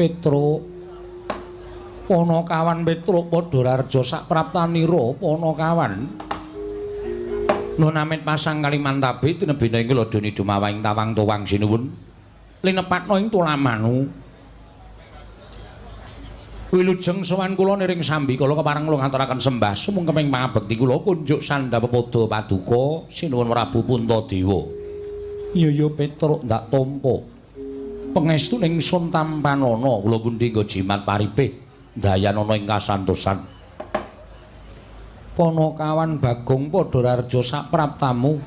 Petruk. Panakawan Petruk padha raharja sapraptanira Panakawan. Nuwun amit pasang Kalimantabe tinebina ing ladoni dumawahing tawang tuwang sinuwun. Linepatna ing tulamanu. Wilujeng sowan kula niring sambi kala kepareng kula ngaturaken sembah sumungkeming pangabekti kula kunjuk sandha pepadha paduka sinuwun Prabu Puntadewa. Iya ya Petruk ndak tampa. Pangestu ingsun tampanana kula pundi nggo jimat paripih dayanana ing kasantosan. Panakawan Bagong padha raharja sapraptamu.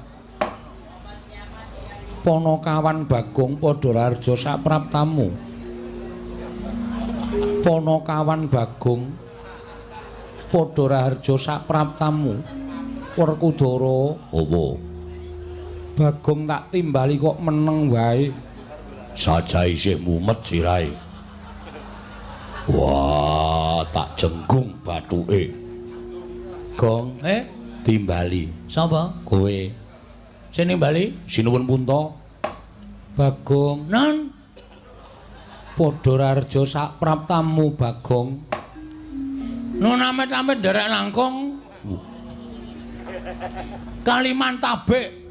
Panakawan Bagong padha raharja sapraptamu. Panakawan Bagong padha raharja sapraptamu. Werkudara, apa? Bagong tak timbali kok meneng wae. Saja isih mumet sirahe. Wah, tak jenggung bathuke. Gong, timbali. Sapa? Kowe. Sing nimbali? Sinuwun Punta. Bagong, nan padha raharja sapraptamu Bagong. Nun amit-amit nderek langkung. Kalimantabe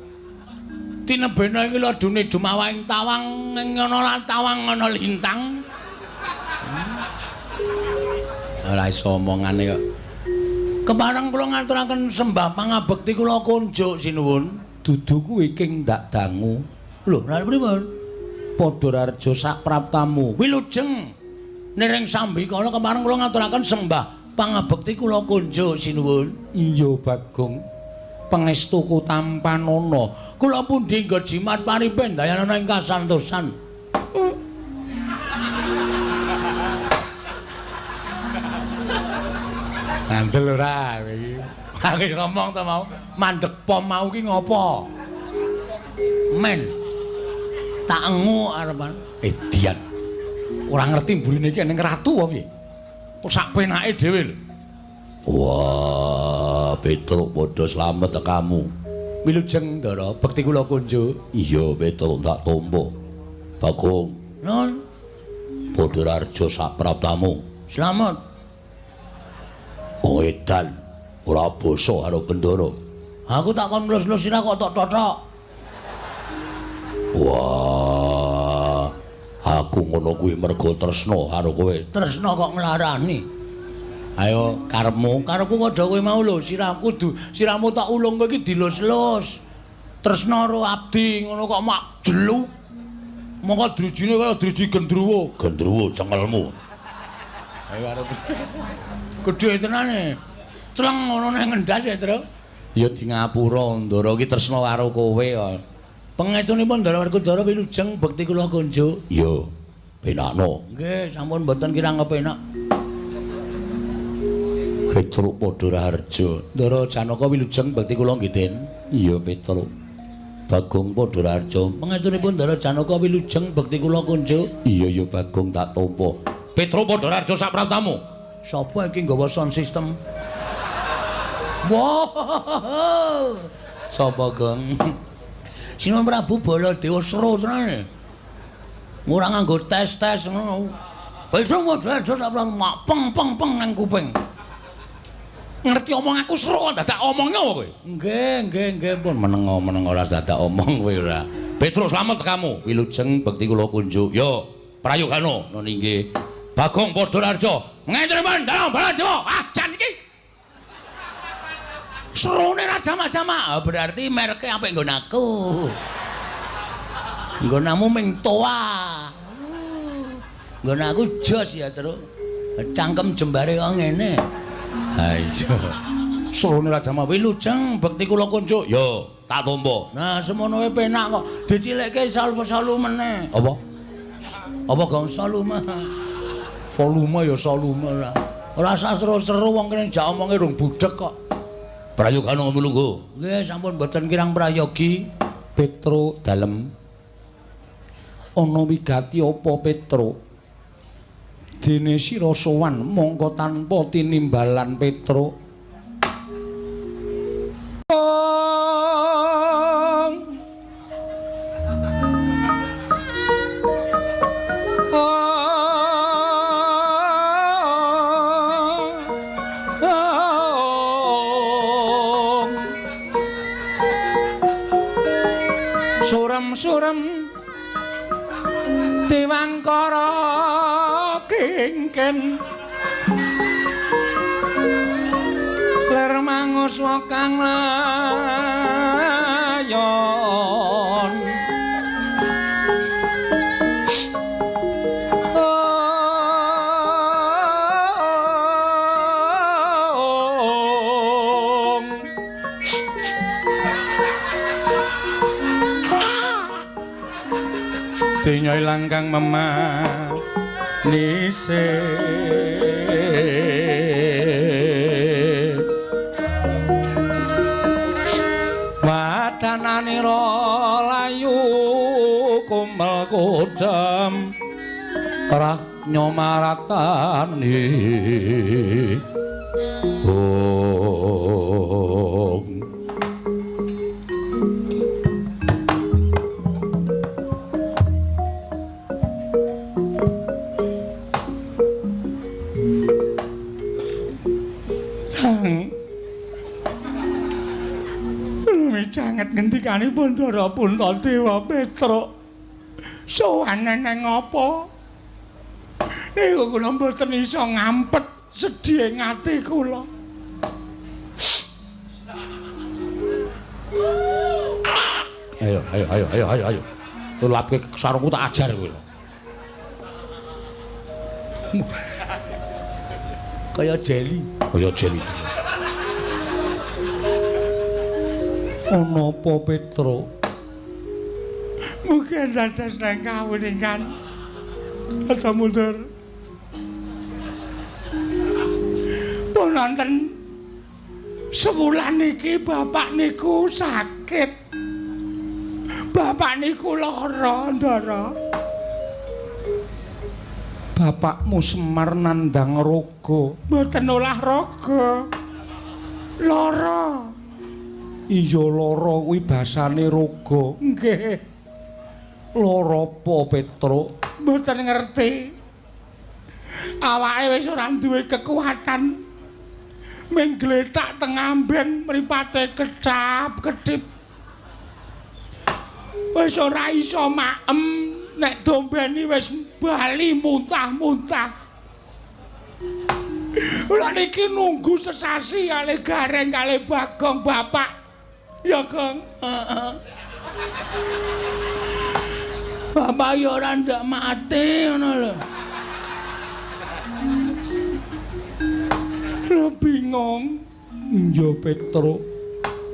tinebena ing ladune dumawahing tawang ngono lan tawang ngono lintang. Ora iso omongane kok. Kepareng kula ngaturaken sembah pangabekti kula kunjuk sinuwun. Dudu kuwi king ndak dangu. Lho, lha pripun? Padha raharja sapraptamu. Wilujeng niring sambikala kepareng kula ngaturaken sembah pangabekti kula kunjuk sinuwun. Iya Bagong. Pangestuku tampanana. Kula pundi nggo jimat paripe dayanana ing kasantosan. Ngandel ora kowe iki. Aku ngomong to mau, mandek pom mau ki ngopo? Men. Tak engu arepan. Edian. Ora ngerti mburine iki ning ratu apa piye? Kok sak penake dhewe lho. Wah, Petruk padha slamet kamu. Wilujeng Ndara, bekti kula kunjuk. Iya, Petruk tak tampa. Bagong. Nun. Padha raharja sapraptamu. Slamet. Wong edan ora basa karo Bendara. Aku tak kon mlus-mlus sira kok tok totok. Wah, aku ngono kuwi mergo tresna karo kowe. Tresna kok nglarani. Ayo karepmu, karepku padha kowe mau lho, sirahku kudu sirahmu tak ulung kowe iki dilus-lus. Tresna karo abdi ngono kok mak jelu. Mongko drijine kaya driji gendruwo. Gendruwo cengelmu. Ayo arep. Gedhe tenane. Cleng ngono nang ngendas ya, Tru. Ya di ngapura Ndara iki tresna karo kowe kok. Pangestunipun Ndara Werkudara wilujeng bekti kula kunjuk. Iya, penakno. Nggih, sampun mboten kirang kepenak. Petruk padha raharja. Ndara Janaka wilujeng bekti kula nggih, Den. Iya, Petruk. Bagong padha raharja. Pangestunipun Ndara Janaka wilujeng bekti kula kunjuk. Iya, ya Bagong tak tampa. Petruk padha raharja sapraptamu. Sapa iki nggawa sound system? Wah. Sapa, Gong? Sinuwun Prabu Baladewa seru tenan. Ora nganggo tes-tes ngono. Petruk padha raharja sapraptamu mak peng peng peng nang kuping. Ngerti omong aku seru kok dadak omongnya apa kowe? Nggih, nggih, nggih pun meneng-meneng ora dadak omong kowe ora. Petruk slamet kamu. Wilujeng bekti kula kunjuk. Yo, prayogana nun inggih. Bagong padha raharja. Ngentriman dalem Baladewa. Ah, jan iki. Serune ra jamak-jamak. Berarti merke apik nggon aku. Nggonamu ming toa. Nggon aku jos ya, Truk. Cangkem jembare kok ngene. Ha iya. Serune ra jamak. Wilujeng bekti kula kunjuk. Yo, tak tampa. Nah, semono wae penak kok. Dicilikke salvo-salu meneh. Apa? Apa gong salume? Volume ya volume ora. Ora usah seru-seru wong kene jak omonge rung budhek kok. Prayogana mlungguh. Nggih, sampun mboten kirang prayogi. Petruk dalem. Ana wigati apa Petruk? Dene sira sowan mongko tanpa tinimbalan Petruk. Surem-surem Dewangkara kingken lir manguswa kang layon. Dinya ilang kang memanise wadananira layu kumel kudem rah nyomaratani. Sanget ngendikanipun Ndara Puntadewa Petruk. Sowan neng apa? Niku kula mboten iso ngampet sedhihe ati kula. Ayo ayo ayo ayo ayo ayo. Tulapke sarungku tak ajar kowe. Kaya jeli. Kaya jeli. Ana apa Petruk? Mugi dados nang kawuningan. Aja mundur. Pun wonten sewulan niki bapak niku sakit. Bapak niku lara, Ndara. Bapakmu Semar nandhang raga. Mboten olah raga. Lara. Iya lara kuwi basane raga. Nggih. Lara apa Petruk? Mboten ngerti. Awake wis ora duwe kekuatan. Ming gletak teng amben mripate kecap-kedip. Wis ora iso maem, nek dombeni wis bali muntah-muntah. Kula niki nunggu sesasi kalih Gareng kalih Bagong bapak. Ya, Gong. Heeh. Bapak ya ora ndak mati ngono lho. Lho bingung. Iya Petruk.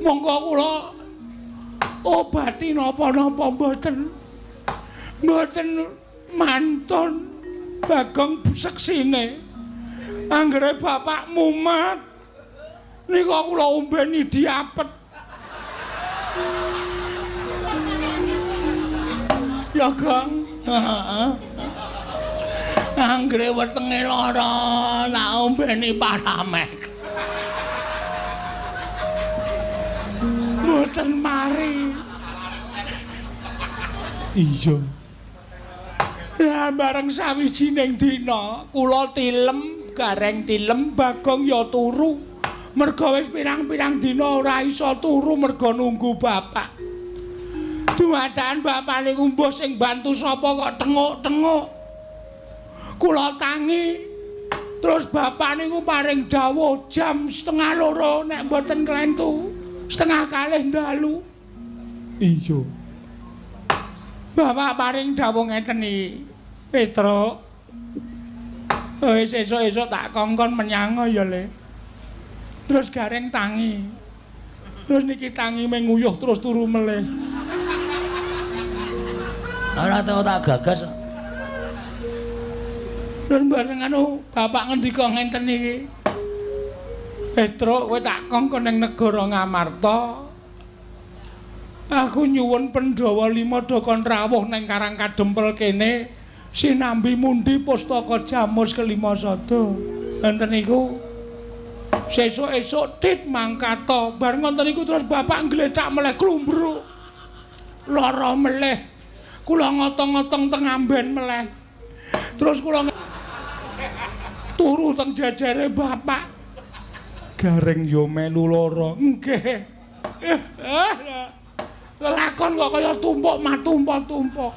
Monggo kula obati napa-napa mboten. Mboten mantun Bagong seksine. Anggere bapak mumat nika kula ombeni diapet. Ya, Gong. Heeh. Anggere wetenge lara, tak ombeni Paramek. Mboten mari. Iya. Lah bareng sawijining dina kula tilem, Gareng tilem, Bagong ya turu. Merga wis pirang-pirang dina ora iso turu merga nunggu bapak. Dumadakan bapak niku mbuh sing bantu sapa kok tenguk-tenguk. Kula tangi. Terus bapak niku paring dawuh jam 1:30 nek mboten klentu, 1:30 dalu. Iya. Bapak paring dawuh ngeten iki, Petruk. Wis esuk-esuk tak kongkon menyang ya, Le. Terus Gareng tangi. Terus niki tangi menguyuh terus turu melih. Ora tau tak gagas. Terus bareng anu bapak ngendika ngenten iki. Petruk, kowe tak kongkon ning negara Ngamarta. Aku nyuwun Pandhawa 5 do kon rawuh ning Karang Kadempel kene sinambi mundi pustaka Jamus kelima sada. Enten niku sesuk-esuk tit mangkata. Bar ngoten niku terus bapak nggletak meleh klumbruk. Lara meleh. Kula ngotong-ngotong teng amben meleh. Terus kula turu teng jajare bapak. Gareng yo melu lara. Nggih. Lelakon kok kaya tumpuk matumpuk-tumpuk.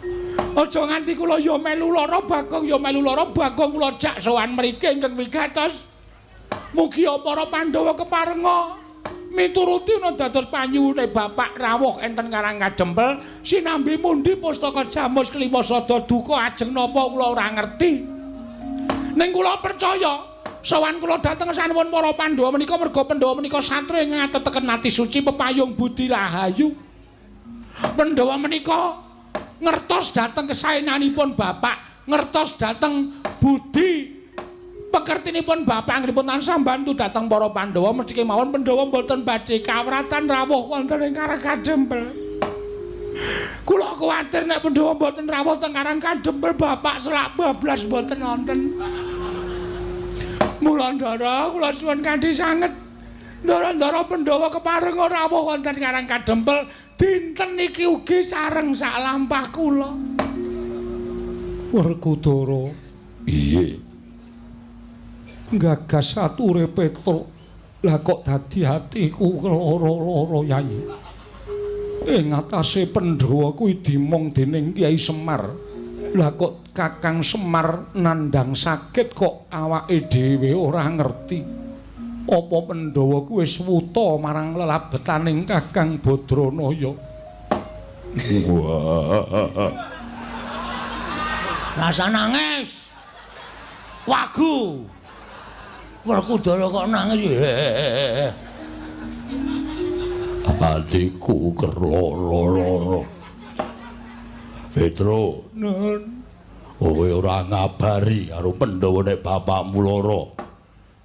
Aja nganti kula ya melu lara, Bagong ya melu lara, Bagong kula jak sowan mriki ingkang wigatos. Mugi para Pandhawa keparenga mituruti ana dados panyuwune Bapak rawuh enten Karang Kadempel sinambi mundi pustaka Jamus Kelima Sada duka ajeng napa kula ora ngerti. Ning kula percaya sowan kula dhateng sanuwun para Pandhawa menika merga Pandhawa menika satriya ngateteken ati suci pepayung budi rahayu. Pandhawa menika ngertos dhateng kesaenanipun Bapak, ngertos dhateng budi pekertinipun Bapak anggenipun tansah mbantu dhateng para Pandhawa mesti kemawon Pandhawa mboten badhe kawratan rawuh wonten ing Karang Kadempel. Kula kuwatir nek Pandhawa mboten rawuh teng Karang Kadempel Bapak selak bablas mboten wonten. Mula ndara kula suwun kanthi sanget. Ndara-ndara Pandhawa keparenga rawuh wonten Karang Kadempel dinten iki ugi sareng sak lampah kula. Werkudara, piye? Gagas ature Petruk. Lah kok dadi atiku lara-lara Yai. Ing atase Pandhawa kuwi dimong dening Kyai Semar. Lah kok Kakang Semar nandhang sakit kok awake dhewe ora ngerti. Apa Pandhawa kuwi wis wuta marang lelabetaning Kakang Badranaya? Wah. Rasa nangis. Wagu. Werkudara kok nangis. Atiku kerloro-loro. Petro, nun, kowe ora ngabari karo Pandhawa nek bapakmu lara.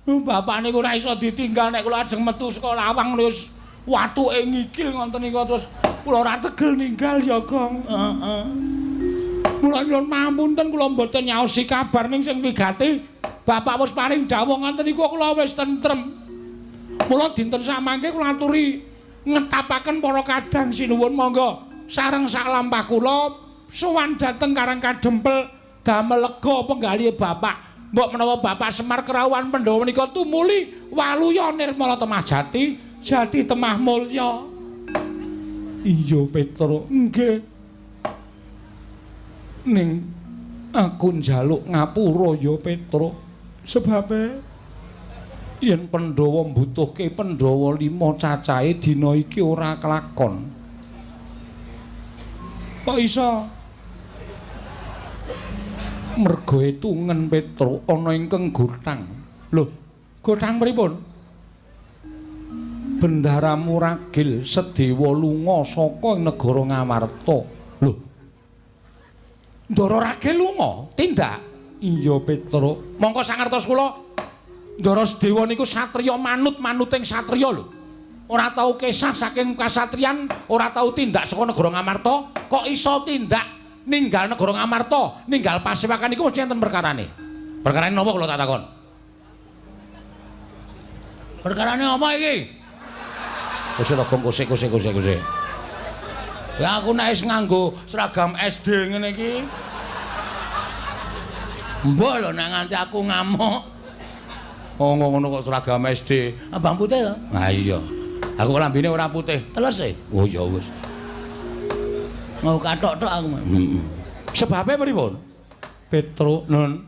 Bapak niku ora iso ditinggal nek kula ajeng metu saka lawang wis watuke ngikil ngoten niku terus kula ora tegel ninggal ya, Gong. Heeh. Mula nyuwun pangapunten kula mboten nyaosi kabar ning sing wigati bapak wis paring dawuh ngoten niku kula wis tentrem. Mula dinten samangke kula aturi ngetapaken para kadang sinuwun monggo sareng sak lampah kula sowan dhateng Karang Kadempel damel lega penggalihe bapak. Mbok menawa Bapak Semar kerawuhan Pandhawa menika tumuli waluya nirmala temah jati, jati temah mulya. Iya Petruk, nggih. Ning aku njaluk ngapura ya Petruk. Sebabe yen Pandhawa mbutuhke Pandhawa 5 cacahe dina iki ora kelakon. Kok iso? Merga etungen Petruk ana ingkang gothang. Lho, gothang pripun? Bendaramu Ragil Sedewa lunga saka negara Ngamarta. Lho. Ndara Ragil lunga? Tindak. Iya Petruk. Mongko sangertos kula Ndara Sedewa niku satriya manut-manuting satriya lho. Ora tau kesah saking kasatriyan, ora tau tindak saka negara Ngamarta, kok iso tindak ninggal negara Ngamarta, ninggal pasewakan iku mesti enten perkarane. Perkarane napa kula tak takon? Perkarane apa iki? Wis to gong kose. Ya aku nek wis nganggo seragam SD ngene iki. Mbok lho nek nganti aku ngamuk. Oh ngono kok seragam SD. Abang putih to? Ha iya. Aku lambene ora putih. Teles e. Oh ya wis. Mau kathok tok aku. Heeh. Sebabe pripun? Petruk, nun.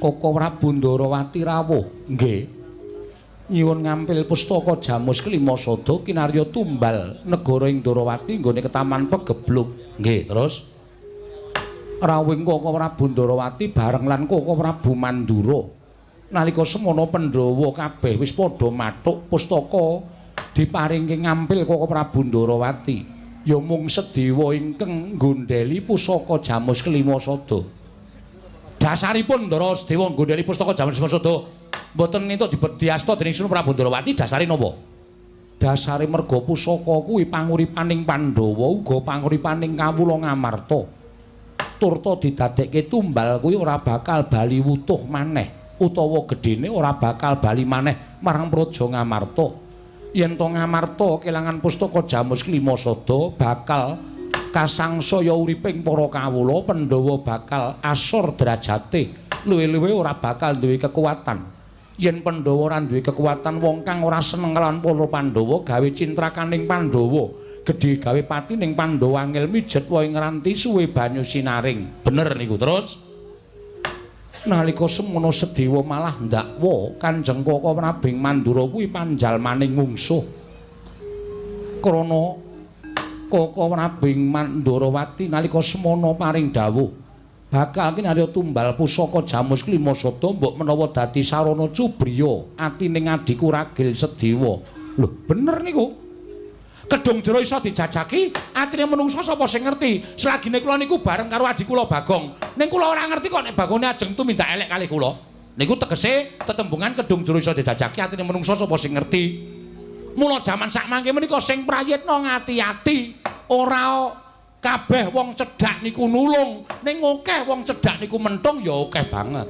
Koko Prabu Ndarawati rawuh. Nggih. Nyuwun ngampil pustaka Jamus Kelima Sada kinarya tumbal negara ing Ndarawati nggone ketaman Pegebluk. Nggih, terus rawuhing Koko Prabu Ndarawati bareng lan Koko Prabu Mandura. Nalika semana Pandhawa kabeh wis padha mathuk pustaka diparingke ngampil Koko Prabu Ndarawati. Ya mung Sedewa ingkang nggondheli pusaka Jamus Kelima Sada. Dasaripun Ndara Sedewa nggondheli pustaka Jamus Kelima Sada mboten entuk dibediasta dening Sunan Prabu Ndarawati dasare napa? Dasare merga pusaka kuwi panguripaning Pandhawa uga panguripaning kawula Ngamarta. Turta didadekke tumbal kuwi ora bakal bali wutuh maneh utawa gedene ora bakal bali maneh marang Praja Ngamarta. Yen to Ngamarta kelangan pustaka Jamus Kelima Sada bakal kasangsaya uriping para kawula, Pandhawa bakal asor derajate, luwih-luwih ora bakal duwe kekuatan. Yen Pandhawa ora duwe kekuatan, wong kang ora seneng lan para Pandhawa gawe cintrakaning Pandhawa, Gedhe gawe pati ning Pandhawa angel mijet wae ngranti suwe banyu sinaring. Bener niku terus. Nalika semono Sedewa malah ndakwa Kanjeng Kaka Prabing Mandura kuwi panjalmaning mungsuh. Krana Kaka Prabing Mandurawati nalika semono paring dawuh bakal kinarya tumbal pusaka Jamus Klima Sada mbok menawa dadi sarana cubriya atine adhiku Ragil Sedewa. Lho bener niku. Kedung jero iso dijajaki atine menungsa sapa sing ngerti. Selagine kula niku bareng karo adhi kula Bagong. Ning kula ora ngerti kok nek Bagone ajeng tumindak elek kalih kula. Niku tegese tetembungan kedung jero iso dijajaki atine menungsa sapa sing ngerti. Mula jaman sakmangke menika sing prayitna ngati-ati, ora kabeh wong cedhak niku nulung, ning akeh wong cedhak niku mentung ya akeh banget.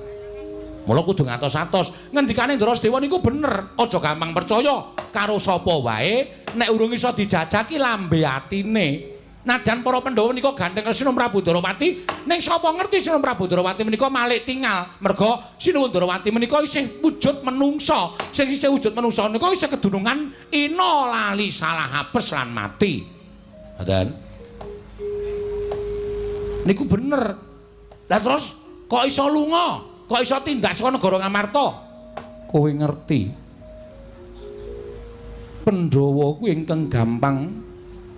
Mula kudu ngatos-atos. Ngendikane Ndara Sedewa niku bener, aja gampang percaya karo sapa wae nek urung iso dijajaki lambe atine. Nadan para Pandhawa menika gandeng Sinuwun Prabu Ndorowati, ning sapa ngerti Sinuwun Prabu Ndorowati menika malik tingal. Merga Sinuwun Ndorowati menika isih wujud menungsa. Sing isih wujud menungsa menika isih kedunungan ina lali salah apes lan mati. Ngoten. Niku bener. Lah terus kok iso lunga? Kok iso tindak saka negara Ngamarta? Kowe ngerti. Pandhawa kuwi ingkang gampang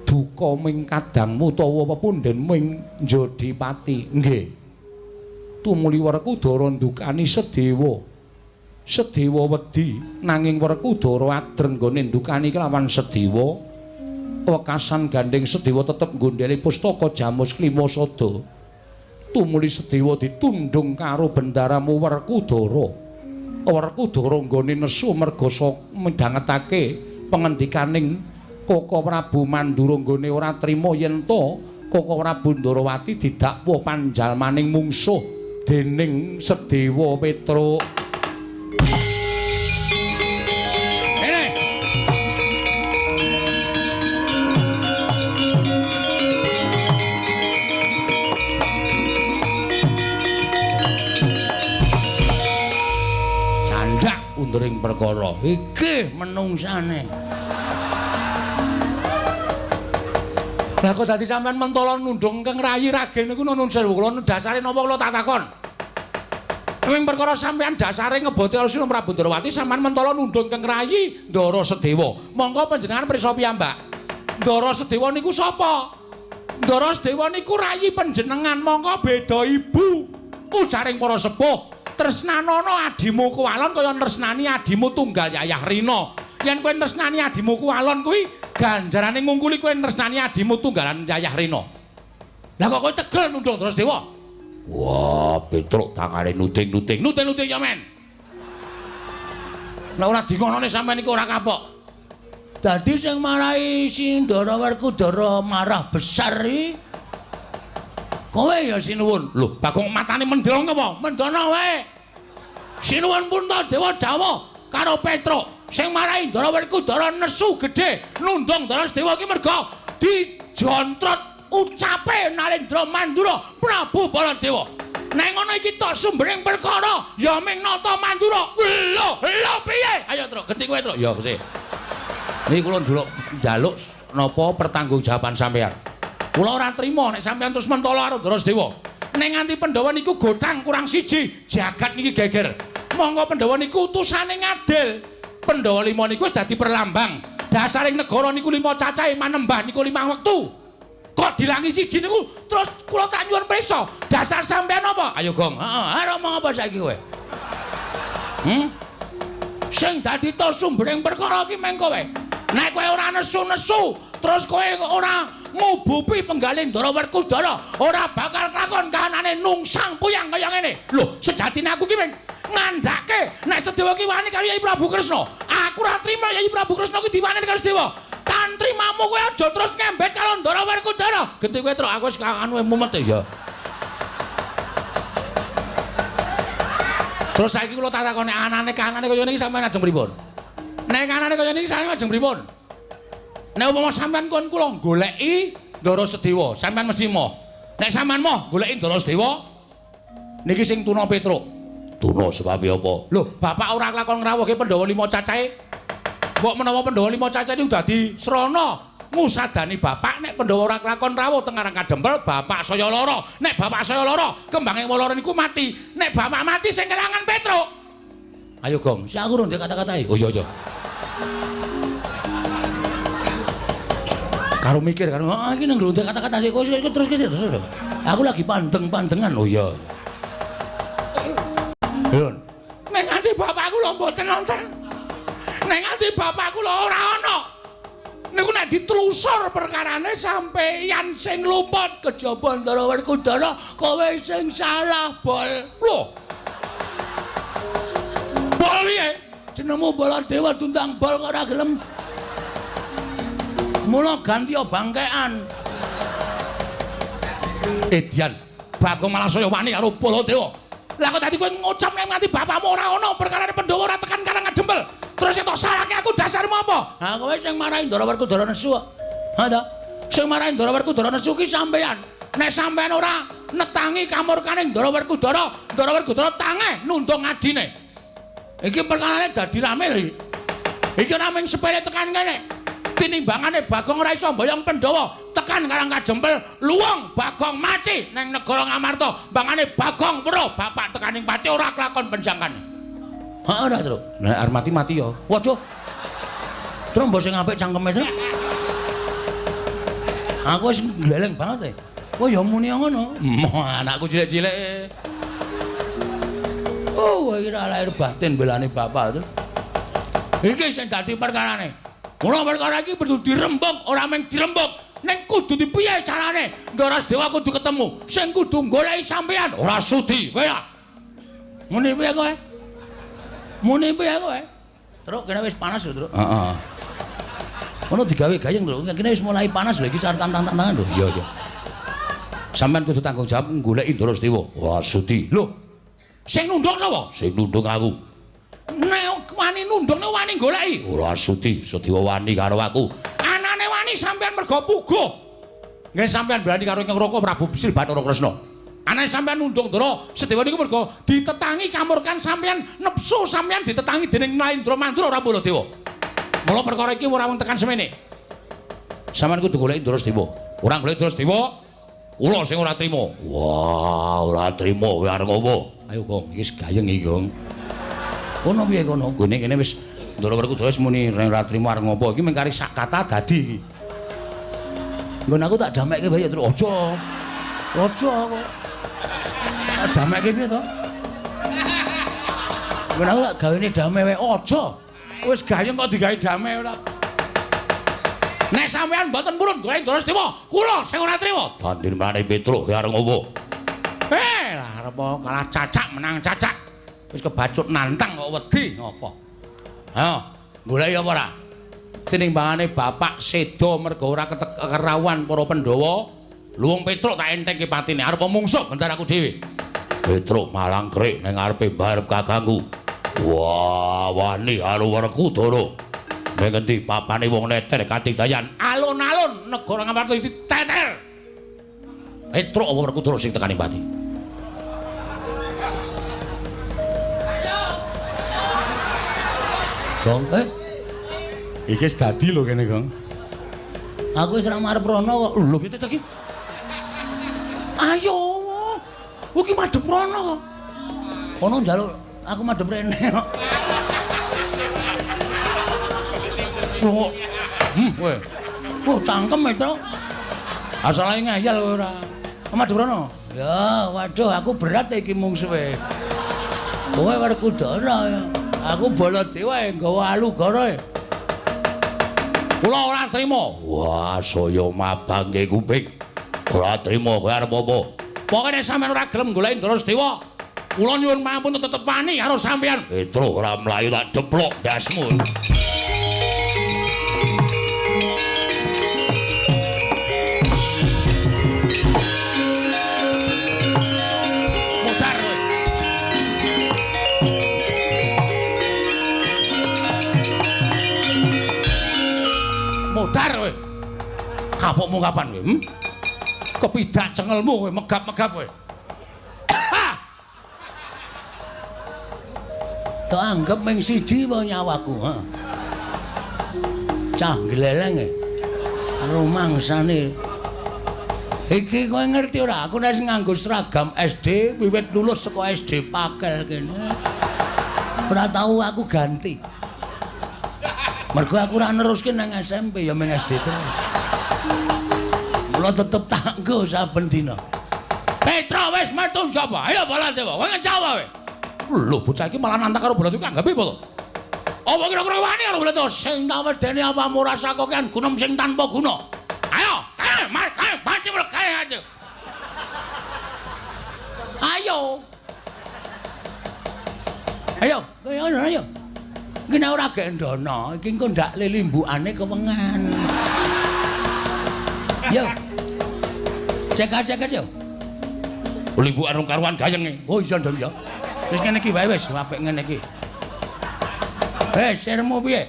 duka ming kadangmu utawa pepundhenmu ming Jodipati. Nggih. Tumuli Werkudara ndukani Sedewa. Sedewa wedi nanging Werkudara adreng nggone ndukani kelawan Sedewa. Wekasan gandeng Sedewa tetep nggondheli pustaka Jamus Klima Sada. Tumuli Sedewa ditundung karo bendaramu Werkudara. Werkudara nggone nesu merga midhangetake pengendikaning Kaka Prabu Mandura nggone ora trima yen to Kaka Prabu Ndorowati didakwa panjalmaning mungsuh dening Sedewa Petruk. Candak undering perkara iki menungsane. Lah kok dadi sampean mentala nundung keng rayi ragil niku nuwun sewu kula dasare napa kula tak takon. Ing perkara sampean dasare ngeboti Sinuwun Prabu Ndorowati sampean mentala nundung keng rayi Ndara Sedewa. Monggo panjenengan prisa piyambak. Ndara Sedewa niku sapa? Ndara Sedewa niku rayi panjenengan, monggo beda ibu. Ujaring para sepuh, tresnanana adimu kuwalon kaya tresnani adimu tunggal Yayah Rina. Yen kowe tresnani adimu kuwalon kuwi ganjarane ngungkuli kowe tresnani adimu tunggalan Yayah Rina. Lah kok kowe tegel nundung Ndara Sedewa? Wah, Petruk tangane nuding-nuding. Nuding-nuding ya men. Nek ora dingonone sampean iku ora kapok. Dadi sing marahi si Ndara Werkudara marah besar iki kowe ya Sinuwun. Lho, Bagong matane mendong apa? Mendono wae. Sinuwun Puntadewa dawuh karo Petruk sing marahi Ndara Werkudara nesu gedhe nundung Ndara Sedewa iki merga dijontrot ucape Narendra Mandura Prabu Baladewa. Nek ngono iki tok sumbering perkara ya ming nata Mandura. Lho, lho piye? Ayo Truk, genti kowe Truk. Ya sih. Niki kula njaluk napa pertanggungjawaban sampean. Kula ora trima nek sampean terus mentala karo Ndara Sedewa. Nek nganti Pandhawa niku gotang kurang siji, jagat niki geger. Monggo Pandhawa niku utusane ngadil. Pandhawa lima niku wis dadi perlambang. Dasaring negara niku lima cacahe manembah niku 5 wektu. Kok dilangi siji niku terus kula tak nyuwun prisa. Dasar sampean apa? Ayo Gong. Heeh, arep omong apa saiki kowe? Sing dadi to sumbering perkara iki meng kowe. Nek kowe ora nesu-nesu, terus kowe ora ngubupi penggalih Ndara Werkudara, ora bakal kelakon kahanane nungsang puyang kaya ngene. Lho, sejatine aku ki meng ngandhake nek Sedewa ki wani karo Yai Prabu Kresna. Aku ora trima Yai Prabu Kresna ki diwani karo Sedewa. Tan trimamu kowe aja terus ngembet karo Ndara Werkudara. Genti kowe Truk, aku wis anu mumet ya. Terus saiki kula tak takoni anane kahanane kaya niki sampean ajeng pripun? Nek kahanane kaya niki sampean ajeng pripun? Nek upama sampean kon kula goleki Ndara Sedewa, sampean mesti moh. Nek sampean moh goleki Ndara Sedewa niki sing tuna Petruk. Tuna sebabe apa? Lho, bapak ora kelakon ngrawuhke Pandhawa lima cacahe. Mbok menawa Pandhawa lima cacahe niku dadi srana Ngusadani bapak nek Pandhawa ora kelakon rawuh teng Karang Kadempel, bapak saya lara. Nek bapak saya lara, kembange Woloro niku mati. Nek bapak mati sing kelangan Petruk. Ayo Gong, sik aku rung kata-katai. Oh iya iya. Karo mikir karo, ah iki nang ndek kata-kata sik kok terus terus. Aku lagi pandeng-pandengan. Oh iya. Lho. Nek nganti bapakku lho mboten nonton. Nek nganti bapakku lho ora ana. Niku nek ditelusur perkarane sampeyan sing luput kejaba Ndara Werkudara, kowe sing salah, Bol. Lho. Bol piye? Jenengmu Baladewa diundang Bol kok ora gelem. Mula ganti bangkean. Edian, Bagong malah saya wani karo Baladewa. Lah kok tadi kowe ngucap nek nganti bapakmu ora ana perkarane Pandhawa ora tekan Karang Kadempel. Terus tok salahke aku dasarmu apa? Ha kowe sing marahi Ndara Werkudara nesu kok. Ha ta? Sing marahi Ndara Werkudara nesu ki sampeyan. Nek sampeyan ora netangi kamurkane Ndara Werkudara, Ndara Werkudara tangeh nundung adine. Iki perkarane dadi rame lho iki. Iki ora mung sepele tekan kene. Tinimbangane Bagong ora iso mboyong Pandhawa tekan Karang Kadempel, luwung Bagong mati nang negara Ngamarta. Mbangane Bagong weruh bapak tekaning pati ora kelakon penjangkane. Heeh ora, Truk. Nek arep mati mati ya. Waduh. Truk mbok sing apik cangkeme, Truk. Aku wis gleleng banget e. Oh ya muni ngono. Anakku cilik-cilik. Oh, iki lahir batin belane bapak, Truk. Iki sing dadi perkarane. Mula perkara iki kudu dirembug, ora mung dirembug, ning kudu dipiye carane? Ndara Dewa kudu ketemu. Sing kudu goleki sampeyan ora sudi, kowe ya. Muni piye kowe? Muni piye kowe? Truk kene wis panas lho, Truk. Heeh. Ono digawe gayeng, Truk. Kene wis mulai panas lho iki sarep tantang-tantangan lho. Iya, iya. Sampeyan kudu tanggung jawab goleki Ndara Dewa. Ora sudi. Lho. Sing nundung sapa? Sing nundung aku. Nek wani nundung nek wani goleki ora sudi, Sedewa wani karo aku. Anane wani sampeyan mergo puguh. Nggih sampeyan berani karo Ingkang Raka Prabu Sri Bathara Kresna. Anane sampeyan nundung Ndara Sedewa niku mergo ditetangi kamurkan sampeyan, nepsu sampeyan ditetangi dening Naendra Mandura ora Baladewa. Mula perkara iki ora wong tekan semene. Sampeyan kudu goleki Ndara Sedewa. Ora goleki Ndara Sedewa, kula sing ora trima. Wah, ora trima kowe arep apa? Ayo Gong, iki wis gayeng iki, Gong. Kono piye kono? Nggone kene wis Ndara Werkudara wis muni ora trimo arep ngopo. Iki mung kari sak kata dadi iki. Nggon aku tak damekke wae ya, Truk. Aja. Aja kok. Tak damekke piye to? Nggon aku tak gawene dame wae. Aja. Wis gayeng kok digawe dame ora. Nek sampean mboten purun golek Ndara Sedewa, kula sing ora trima. Dandin mrane Petruk ya arep ngopo? Eh, lah arep kalah cacak menang cacak. Wis kebacut nantang kok wedi ngopo. Ha, goleki apa ora? Tinimbangane bapak seda mergo ora kerawuhan para Pandhawa, luwung Petruk tak entengke patine arep mungsuh bentar aku dhewe. Petruk malang krik ning ngarepe mbarep kakangku. Wah, wani karo Werkudara. Ning endi papane wong neter katidayan? Alun-alun negara Ngamarta iki diteter. Petruk apa Werkudara sing tekani pati? Gong, iki wis dadi lho kene, Gong. Aku wis ora marep rono kok. Lho, piye to iki? Ayo. Iki madhep rono kok. Kono njaluk aku madhep rene kok. Lho. Kowe. Oh, cangkem e, Truk. Asale ngayal kowe ora. Madhep rono. Ya, waduh aku berat iki mungsuhe. Kowe Werkudara ya. Aku Baladewa nggawa alugara. Kula ora trima. Wah, saya mabangke kuping. Ora trima kowe arep apa? Pokoke nek sampeyan ora gelem goleki Ndara Sedewa, kula nyuwun pangapunten tetep wani karo sampeyan. Petruk ora mlayu tak deplok ndasmu. Modar kowe. Kapokmu kapan kowe? Kepidak cengelmu kowe, megap-megap kowe. Tak anggap ming siji wae nyawaku, ha. Cah gleleng e. Rumangsane. Iki kowe ngerti ora? Aku nek nganggo seragam SD wiwit lulus saka SD Pakel kene. Ora tau aku ganti. Mergo aku ora neruske nang SMP ya mung SD terus. Mula tetep tak nggo saben dina. Petro wis metu njaba. Ayo Baladewa, kowe ngejawa kowe. Lho bocah iki malah nantang karo Baladewa anggape apa to? Apa kira-kira wani karo Baladewa sing tak wedeni apamu rasa kokean gunem sing tanpa guna. Ayo, kae, mar, kae, mati mul kae aja. Ayo. Ayo, kowe ngono ayo. Iki nek ora gendono, iki engko ndak lilimbukane kewengan. Yo. Cek-cek yo. Limbukan rong karuan gayenge. Oh iya ndang ya. Wis ngene iki wae wis apik ngene iki. Eh, sirmu piye?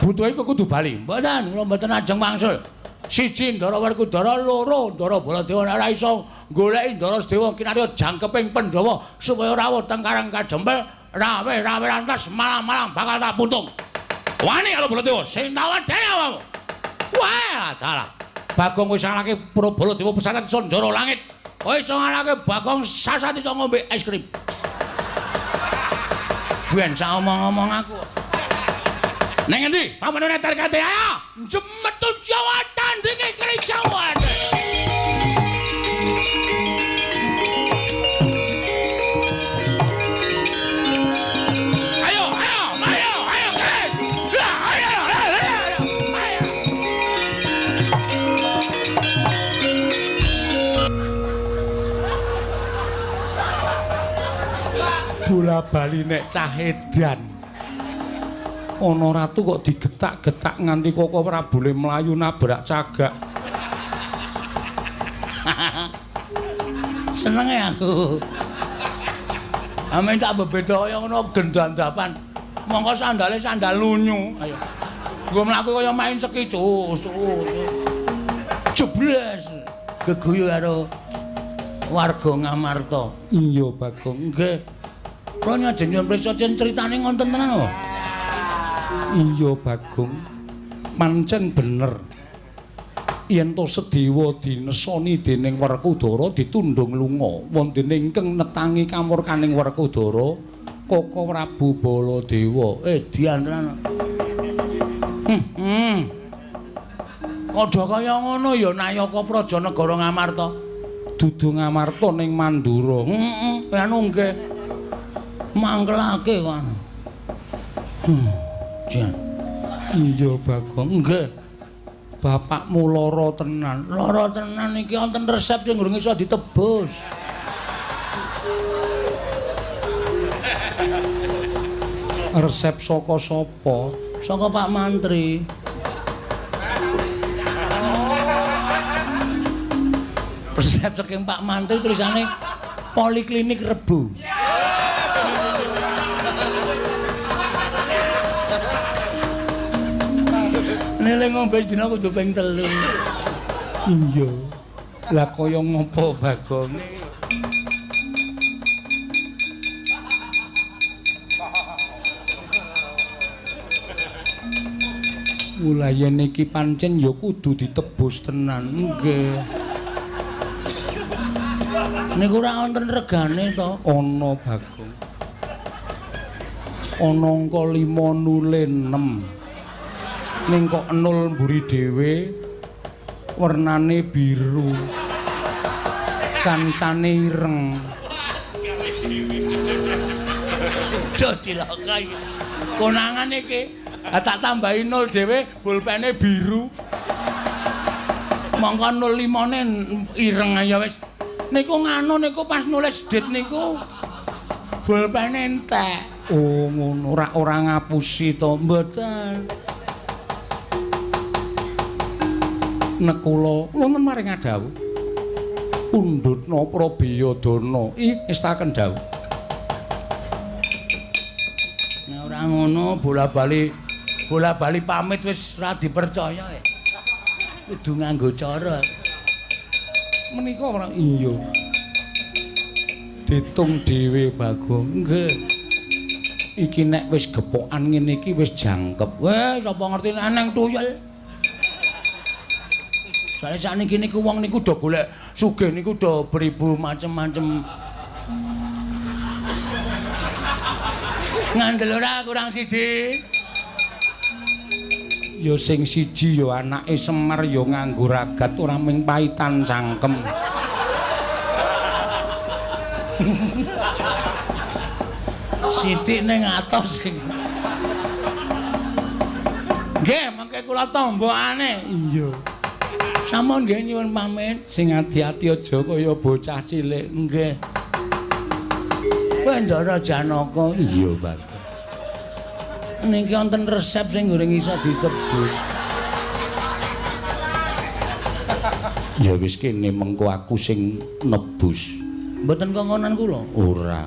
Butuhe kok kudu bali. Mboten, kula mboten ajeng wangsul. Siji Ndara Werkudara, loro Ndara Baladewa nek ora iso goleki Ndara Sedewa kinarya jangkeping Pandhawa supaya rawuh teng Karang Kajempel, rawe-rawe rantas malang-malang bakal tak puntung. Wani karo Baladewa sing tak wedeni awakmu. Wah, dalah. Bagong wis ngalahke Baladewa pesantren Sanjara Langit. Kowe iso ngalahke Bagong sasat iso ngombe es krim. Ben sak omong-omong aku. Neng endi? Pamane tarkate ayo. Jemetu Jawa tandinge keri Jawa. Ayo, ayo, ayo, ayo, guys. Ayo, ayo, ayo. Bola bali nek cah edan. Ana ratu kok digetak-getak nganti koko Prabule mlayu nabrak cagak. Senenge aku. Amen tak bebeda kaya ngono gendandapan. Mongko sandale sandal lunyu. Ayo. Nggo mlaku kaya main seki cus. Jebles geguyu karo warga Ngamarta. Iya, Bagong. Nggih. Kula nyajeng nyuwun prisa critane ngonten tenan lho. Iya Bagong, pancen bener yen to Sedewa dinesoni dening Werkudara ditundhung lunga wonten ingkang netangi kamurkaning Werkudara Koko Prabu Baladewa. Dian tenan. Padha kaya ngono ya Nayaka Praja Negara Ngamarta. Dudu Ngamarta ning Mandura. Heeh, anu nggih. Mangkelake kok. Jan. Iya Bagong. Nggih. Bapakmu lara tenan. Lara tenan iki wonten resep sing durung iso ditebus. Resep saka sapa? Saka Pak Mantri. Resep saking Pak Mantri tulisane Poliklinik Rebo. Nele ngombe dina kudu ping 3. Iya. Lah kaya ngopo Bagong? Mula yen iki pancen ya kudu ditebus tenan. Nggih. Niku ora wonten regane to? Ana Bagong. Ana angka 5 nule 6. Ning kok 0 mburi dhewe wernane biru kancane ireng. Duh cilaka iki. Konangan iki. Ha tak tambahi 0 dhewe pulpene biru. Mongko 05-ne ireng ya wis. Niku nganu niku pas nulis dit niku pulpene entek. Oh ngono, ora ngapusi to? Mboten. Nekula wonten maring adhawuh pundhutna Prabiyadana ngestaken dawuh. Nek ora ngono bola-bali pamit wis ora dipercaya. Kudu nganggo cara. Menika ora iya. Ditung dhewe Bagong. Nggih. Iki nek wis gepokan ngene iki wis jangkep. Weh, sapa ngerti nek nang tuyul. Soale sakniki niku wong niku do golek sugih niku do beribu macem-macem. Ngandel ora kurang siji. Ya sing siji ya anake Semar ya nganggo ragat ora mung paitan cangkem. Sithik ning atos sing. Nggih, mangke kula tombokane. Iya. Sampun nggih nyuwun pamit. Sing ati-ati aja kaya bocah cilik. Nggih. Kowe Ndara Janaka. Iya, Pak. Niki wonten resep sing goreng iso ditebus. Ya wis kene mengko aku sing nebus. Mboten kongkonan kula? Ora.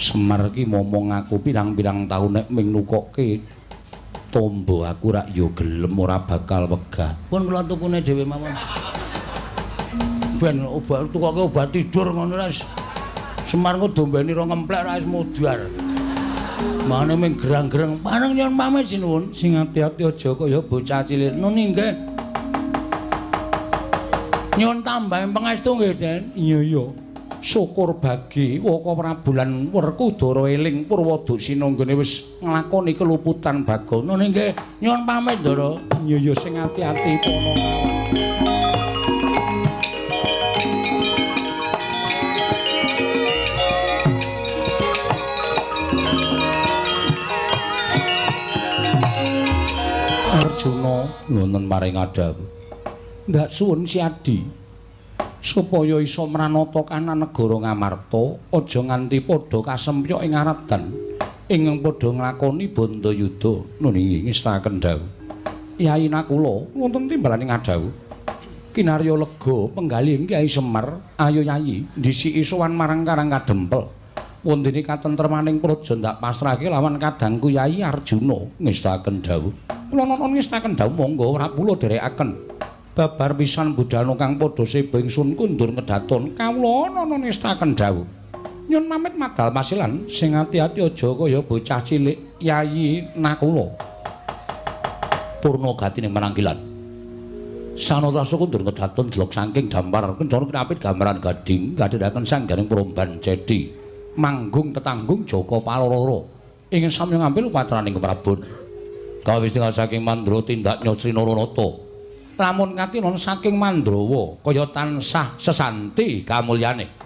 Semar ki momong aku pirang-pirang taun nek ming nukokke tombo aku rak ya gelem ora bakal wegah. Pun kula tukune dhewe mawon. Ben obat tukoke obat tidur ngono ra. Semar ku dombeni rong ngemplek ra wis mudhar. Mane ming gerang-gerang. Paneng nyuwun pamit sinuwun. Sing ati-ati aja kaya bocah cilik. Nuni nggih. Nyuwun tambahin pangestu nggih, Den. Iya iya. Syukur bagi Waka Prabu lan Werkudara eling Purwadusina nggone wis nglakoni keluputan Bagong. Nuni nggih. Nyuwun pamit, Ndara. Iya iya sing ati-ati pono. Arjuna ngoten maring adhawuh. Ndak suwun Siadi supaya iso mranata kanan negara Ngamarta aja nganti padha kasempyok ing aradan ingkang padha nglakoni bandayuda. Nuni ngestaken dawuh. Yai Nakula wonten timbalaning adhawuh. Kinarya lega penggalih Kyai Semar, ayo Yayi ndhisiki sowan marang Karang Kadempel. Wondene katentremaning praja ndak pasrahke lawan kadangku Yai Arjuna ngestaken dawuh. Kula nonton ngestaken dawuh monggo Prabu dherekaken. Babar pisan budhana kang padha seba ingsun kundur ngedaton kawula nonton ngestaken dawuh. Nyun pamit madal pasilan sing ati-ati aja kaya bocah cilik Yayi Nakula. Purna gatine marangkilan. Sanatasa kundur ngedaton jelok saking dampar kencana kinapit gambaran gading gadhiraken sanggaring promban cedi. Manggung tetanggung Jaka Paloro ingin samya ngambil upatraning Prabon. Kawis tinggal saking Mandra tindak Nyosri Naranata. Lamun katinon saking Mandrawa kaya tansah sesanti kamulyane.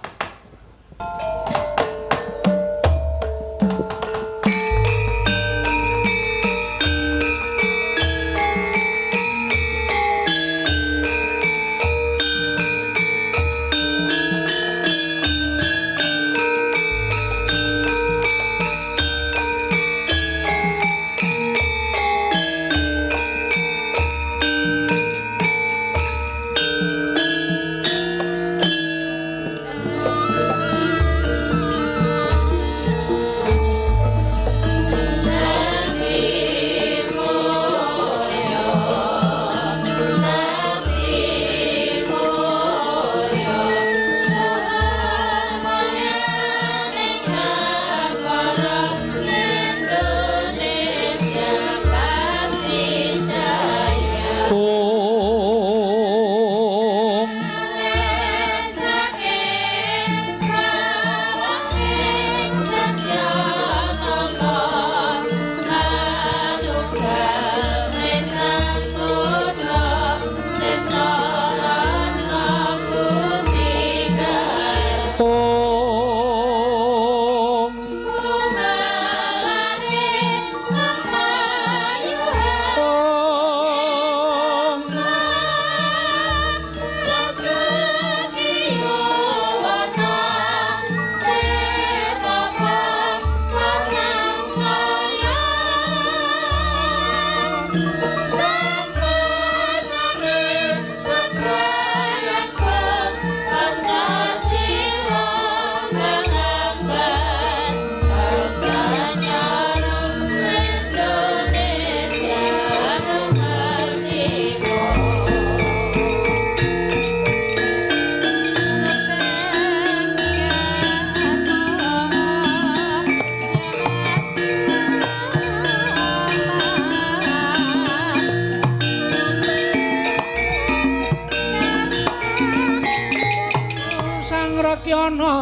ana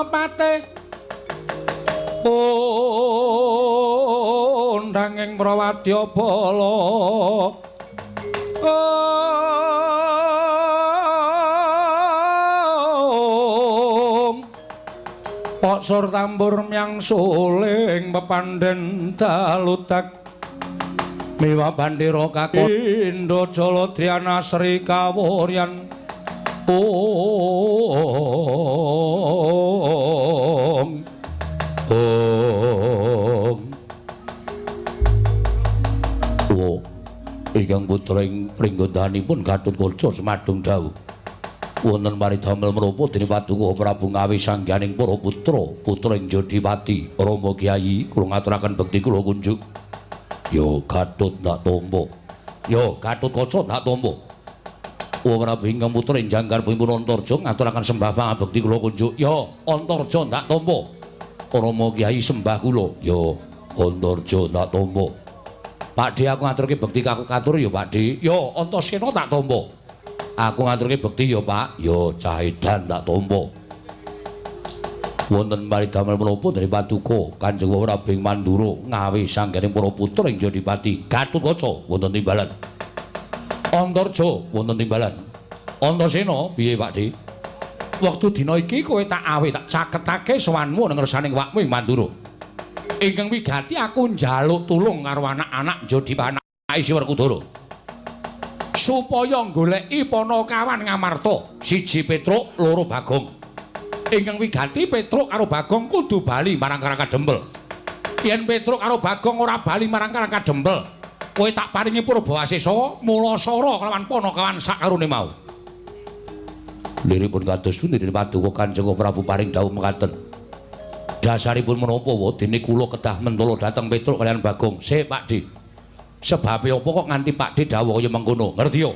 patih undanging prawadya bala. Poksor tambur myang suling pepandhen daludak miwa bandera kakon Indo Jala Dhyana Sri Kawuryan. Ong ong wo ingkang putra ing pringgondanipun Gatotkaca semadung dawuh wonten paridamel menapa dene Paduka Prabu Ngawi sangganing para putra putra ing Jodipati. Rama Kyai kula ngaturaken bekti kula kunjuk. Ya Gatot ndak tampa. Ya Gatotkaca ndak tampa. Wa Prabu ingkang putra ing jangkar pun Antarja ngaturaken sembah pangabekti kula kunjuk. Ya Antarja ndak tampa. Rama Kyai sembah kula. Ya Antarja ndak tampa. Pakde aku ngaturke bekti katur ya Pakde. Ya Antasena tak tampa. Aku ngaturke bekti ya Pak. Ya Cahidan tak tampa. Wonten paridamel menapa dari Paduka Kanjeng Prabu ing Mandura Ngawi sangganing para putra ing Jodipati. Gatotkaca wonten timbalan. Antarja wonten timbalan. Antasena piye Pakde? Wektu dina iki kowe tak awe tak caketake sowanmu nang ngersaning wakmu ing Mandura. Ingkang wigati aku njaluk tulung karo anak-anak Jodipati si Werkudara. Supaya goleki Panakawan Ngamarta, siji Petruk, loro Bagong. Ingkang wigati Petruk karo Bagong kudu bali marang Karang Kadempel. Yen Petruk karo Bagong ora bali marang Karang Kadempel, kowe tak paringi Purbawasesa mulasara kelawan Panakawan sakarone mau. Liripun kados pundi Paduka Kanjeng Prabu paring dawuh mekaten. Dasaripun menapa wa dene kula kedah mentala dhateng Petruk kaliyan Bagong. Sik Pakde. Sebabe apa kok nganti Pakde dawuh kaya mengkono? Ngerti yo?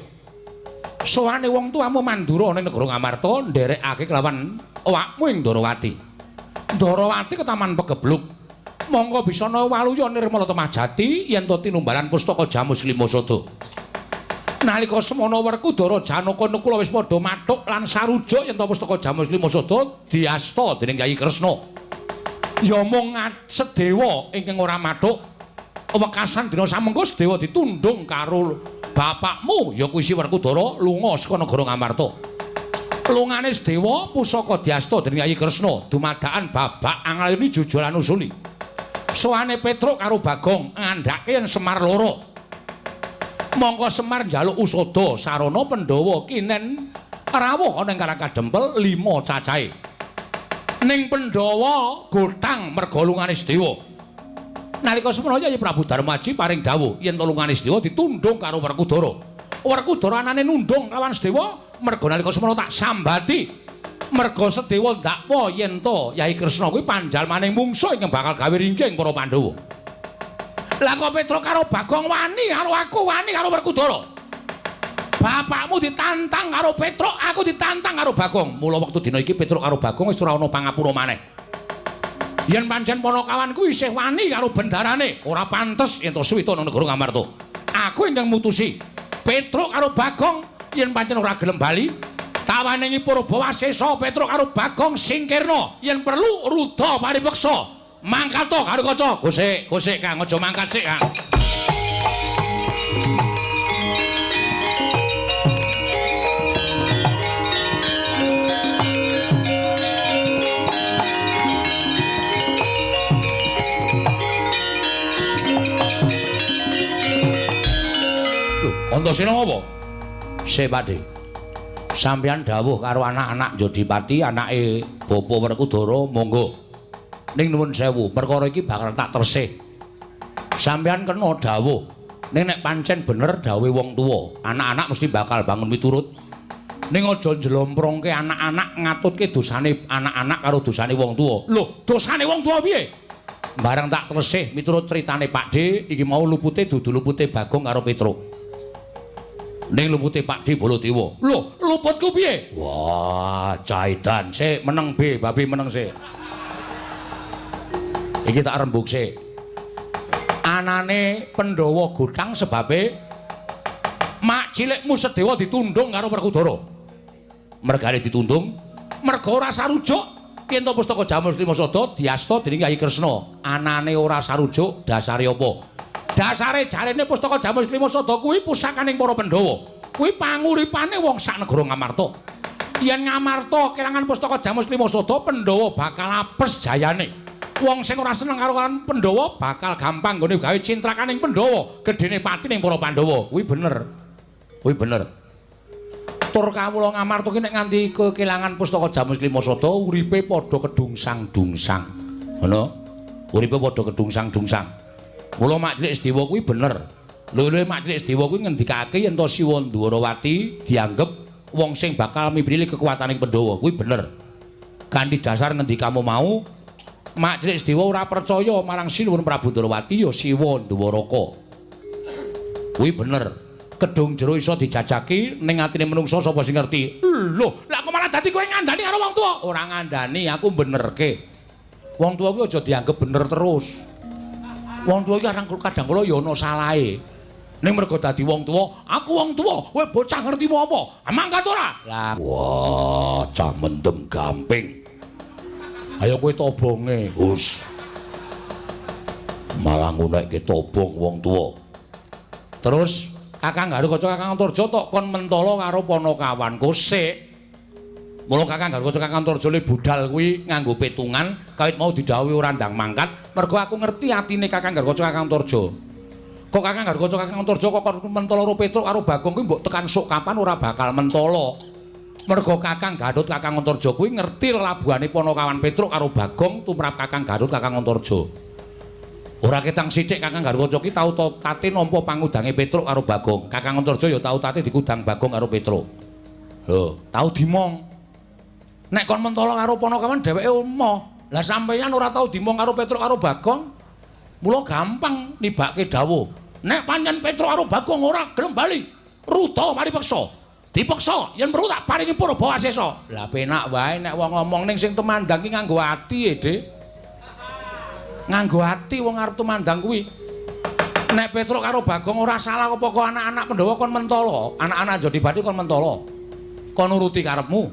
Sowane wong tuamu Mandura ning negara Ngamarta nderekake kelawan awakmu ing Ndarawati. Ndarawati ketaman pegebluk. Mongko bisa ana waluya nirmala temah jati yen to tinumbalan pustaka Jamus Lima Sada. Nalika semana Werkudara Janaka Nakula wis padha mathuk lan sarujuk yen to pustaka Jamus Lima Sada diasta dening Kyai Kresna. Ya mung Sedewa ingkang ora mathuk. Wekasan dina samengko Sedewa ditundung karo bapakmu ya kuwi si Werkudara lunga saka negara Ngamarta. Lungane Sedewa pusaka diasta dening Kyai Kresna dumadakan babak anglayuni jujulan usuli. Sowane Petruk karo Bagong ngandhake yen Semar loro. Mongko Semar njaluk usada sarana Pandhawa kinen rawuh ana ing Karang Kadempel 5 cacahe. Ning Pandhawa gotang merga lungane Sedewa. Nalika semana Kyai Prabu Darmaji paring dawuh yen lungane Sedewa ditundung karo Werkudara. Werkudara anane nundung lawan Sedewa merga nalika semana tak sambati. Merga Sedewa ndakwa yen to Kyai Kresna kuwi panjalmaning mungsuh ingkang bakal gawe ringking para Pandhawa. Lah kok Petruk karo Bagong wani karo aku wani karo Werkudara. Bapakmu ditantang karo Petruk, aku ditantang karo Bagong. Mula wektu dina iki Petruk karo Bagong wis ora ana pangapura maneh. Yen pancen Panakawan kuwi isih wani karo bendarane, ora pantes yen to suwita nang negara Ngamarta. Aku ingkang mutusi Petruk karo Bagong yen pancen ora gelem bali, tawaningi Purbawasesa Petruk karo Bagong singkirna, yen perlu ruda paripeksa. Mangkat to karo kaca. Gosek, gosek Kang, aja mangkat sik Kang. Antasena apa? Sik Pakde. Sampeyan dawuh karo anak-anak Jodipati, anake Bapa Werkudara, monggo. Ning nuwun sewu, perkara iki bakal tak tersih. Sampeyan kena dawuh. Ning nek pancen bener dawuhe wong tuwa, anak-anak mesti bakal bangun miturut. Ning aja njlomprongke anak-anak ngatutke dosane anak-anak karo dosane wong tuwa. Lho, dosane wong tuwa piye? Bareng tak tersih miturut critane Pakde, iki mau lupute dudu lupute Bagong karo Petruk. Ning lupute Pakde Baladewa. Lho, luputku piye? Wah, caidan sik meneng be, babi meneng sik. Iki tak rembug sik. Anane Pandhawa gotang sebabe mak cilikmu Sedewa ditundung karo Werkudara. Mergane ditundung, Merga ora sarujuk yen to pustaka Jamus Lima Sada diasta dening Kyai Kresna. Anane ora sarujuk dasare apa? Dasare jarene pustaka Jamus Lima Sada kuwi pusakaning para Pandhawa. Kuwi panguripane wong sak negara Ngamarta. Yen Ngamarta kelangan pustaka Jamus Lima Sada, Pandhawa bakal apes jayane. Wong sing ora seneng karo Pandhawa bakal gampang nggone gawe cintrakaning Pandhawa, gedene pati ning para Pandhawa. Kuwi bener. Kuwi bener. Tur kawula Ngamarta ki nek nganti kekelangan pustaka Jamus Lima Sada uripe padha kedungsang-dungsang. Ngono? Uripe padha kedungsang-dungsang. Mula Mak Cilik Sedewa kuwi bener. Lho-lho Mak Cilik Sedewa kuwi ngendikake yen to Siwa Ndwarawati dianggep wong sing bakal mimpini kekuataning Pandhawa. Kuwi bener. Kanthi dasar ngendikamu mau, Mak Cilik Sedewa ora percaya marang Sinuwun Prabu Ndwarawati ya Siwa Ndwaraka. Kuwi bener. Kedung jero iso dijajaki ning atine menungsa sapa sing ngerti. Lho, lha kok malah dadi kowe ngandani karo wong tuwa? Ora ngandani, aku benerke. Wong tuwa kuwi aja dianggep bener terus. Wong tuwa iki kadang kala ya ana salahe. Ning mergo dadi wong tuwa, aku wong tuwa, kowe bocah ngerti apa? Mangkat ora? Lah, wah, cah mendem gamping. Ayo kowe tobonge, Gus. Malah ngunekke tobong wong tuwa. Terus Kakang Garukaca Kakang Antarja tok kon mentala karo Panakawan kosik. Mula Kakang Garukaca Kakang Antarja le budal kuwi nganggo petungan, kawit mau didhawuhi ora ndang mangkat, mergo aku ngerti atine Kakang Garukaca Kakang Antarja. Kok Kakang Garukaca Kakang Antarja kok kon mentala karo Petruk karo Bagong kuwi mbok tekan sok kapan ora bakal mentala. Mergo Kakang Garut Kakang Antarja kuwi ngerti lelabuhane Panakawan Petruk karo Bagong tumrap Kakang Garut Kakang Antarja. Ora ketang sithik Kakang Garukaca ki tau tate nampa pangudange Petruk karo Bagong. Kakang Antarja ya tau tate dikudang Bagong karo Petruk. Lho, tau dimong. Nek kon mentala karo Panakawan dheweke emoh. Lah sampeyan ora tau dimong karo Petruk karo Bagong. Mula gampang nibake dawuh. Nek pancen Petruk karo Bagong ora gelem bali, ruda mari peksa. Dipeksa yen perlu tak paringi purba wasesa. Lah penak wae nek wong ngomong ning sing tumandang ki nganggo ati e, Dik. Nganggo ati wong arep tumandang kuwi. Nek Petruk karo Bagong ora salah apa kok anak-anak Pandhawa kon mentala, anak-anak Jodibati kon mentala. Kon nuruti karepmu.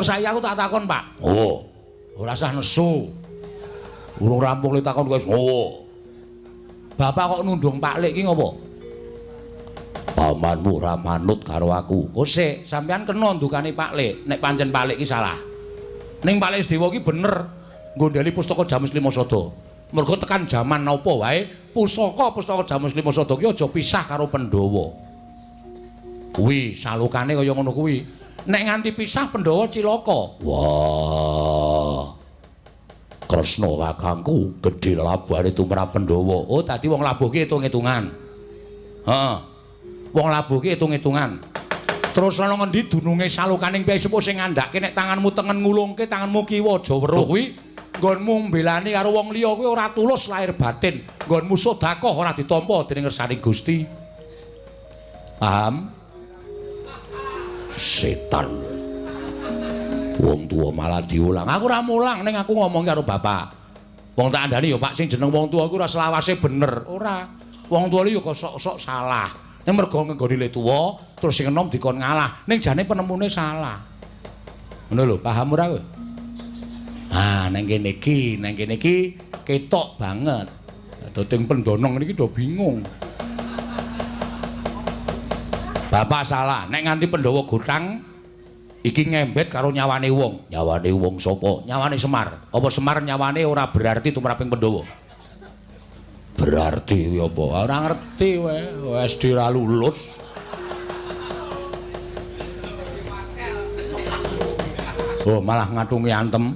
Saya aku tak takon, Pak. Oh. Ora usah nesu. Urung rampung le takon kowe. Oh. Bapak kok nundung Pak Lik ki ngopo? Pamanmu ora manut karo aku. Oh sik, sampean kena ndukane Pak Lik nek pancen Pak Lik ki salah. Ning Pak Lik Sedewa ki bener nggondheli pustaka Jamus Lima Sada. Mergo tekan jaman napa wae pusaka-pusaka Jamus Lima Sada ki aja pisah karo Pandhawa. Kuwi salukane kaya ngono kuwi. Nek nganti pisah Pandhawa cilaka. Wah. Kresna kakangku gedhe labuhane tumrap Pandhawa. Oh, dadi wong labuh ki hitung-hitungan. Heeh. Wong labuh ki hitung-hitungan. Terus ana ngendi dununge salukaning piyai sepuh sing ngandhake nek tanganmu tengen ngulungke tanganmu kiwa aja weruh kuwi nggonmu mbelani karo wong liya kuwi ora tulus lahir batin. Nggonmu sedekah ora ditampa dening ngersaning Gusti. Paham? Setan. Wong tuwa malah diulang. Aku ora mulang ning aku ngomong karo bapak. Wong tak andhani ya Pak sing jeneng wong tuwa kuwi ora selawase bener. Ora. Wong tuwa iki ya kok sok-sok salah. Ning mergo ngenggoni le tuwa terus sing enom dikon ngalah. Ning jane penemune salah. Ngono lho, paham ora kowe? Ah, nang kene iki ketok banget. Dadi pendonong niki do bingung. Bapak salah, nek nganti Pandhawa gotang iki ngembet karo nyawane wong. Nyawane wong sapa? Nyawane Semar. Apa Semar nyawane ora berarti tumraping Pandhawa? Berarti kuwi apa? Ora ngerti kowe, SD ora lulus. Oh, malah ngatungi antem.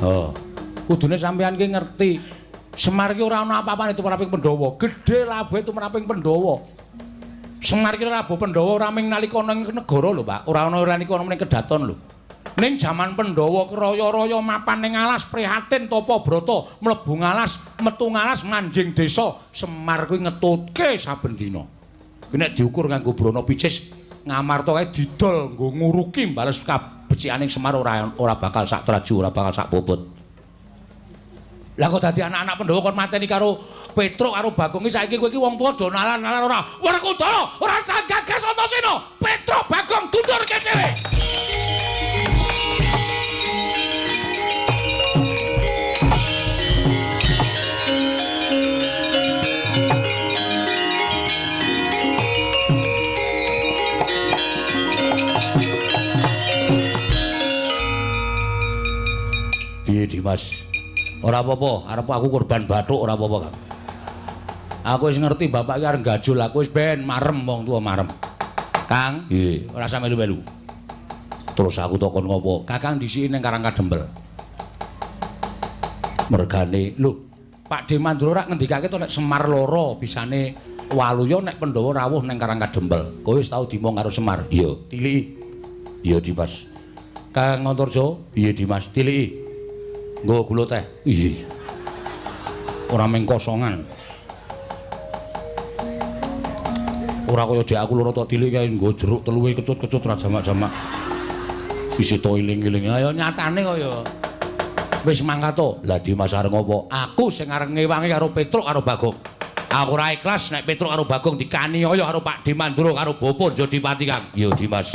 Oh, kudune sampean ki ngerti. Semar ki ora ana apa-apane tumraping Pandhawa. Gedhe labuhe tumraping Pandhawa. Semar ki labuh Pandhawa ora ming nalika ana ing negara lho, Pak. Ora ana nalika ana ning kedaton lho. Ning jaman Pandhawa kraya-raya mapan ning alas prihatin tapa brata mlebu ngalas metu ngalas manjing desa. Semar kuwi ngetutke saben dina. Kuwi nek diukur nganggo brana picis Ngamarta kae didol nggo nguruki bales kabecikaning Semar ora bakal sak traju, ora bakal sak bobot. Lah kok dadi anak-anak Pandhawa kon mateni karo Petruk karo Bagong iki saiki kowe iki wong tuwa do nalar-nalar ora. Werkudara ora usah gagas Antasena. Petruk Bagong dundurke dhewe. Piye Dimas? Ora apa-apa, arep aku korban bathuk ora apa-apa, Kang. Aku wis ngerti bapak iki arep gajul, aku wis ben marem wong tuwa marem. Kang, nggih, ora usah melu-melu. Terus aku takon ngopo? Kakang dhisiki ning Karang Kadempel. Mergane, lho, Pak De Mandura rak ngendikake to nek Semar loro bisane waluya nek Pandhawa rawuh ning Karang Kadempel. Kowe wis tau dimong karo Semar? Iya, tiliki. Iya, Dimas. Kang Antarja, piye Dimas? Tiliki. Nggo gula teh. Iya. Ora mung kosongan. Ora kaya dek aku loro tok tilik kae nggo jeruk teluwe kecut-kecut ra jamak-jamak. Isi to iling-iling. Ayo nyatane kaya wis mangkat to. Lah Dimas arep ngopo? Aku sing arep ngewangi karo Petruk karo Bagong. Aku ora ikhlas nek Petruk karo Bagong dikaniaya karo Pak De Mandura karo Bapa Jodipati, Kang. Iya, Dimas.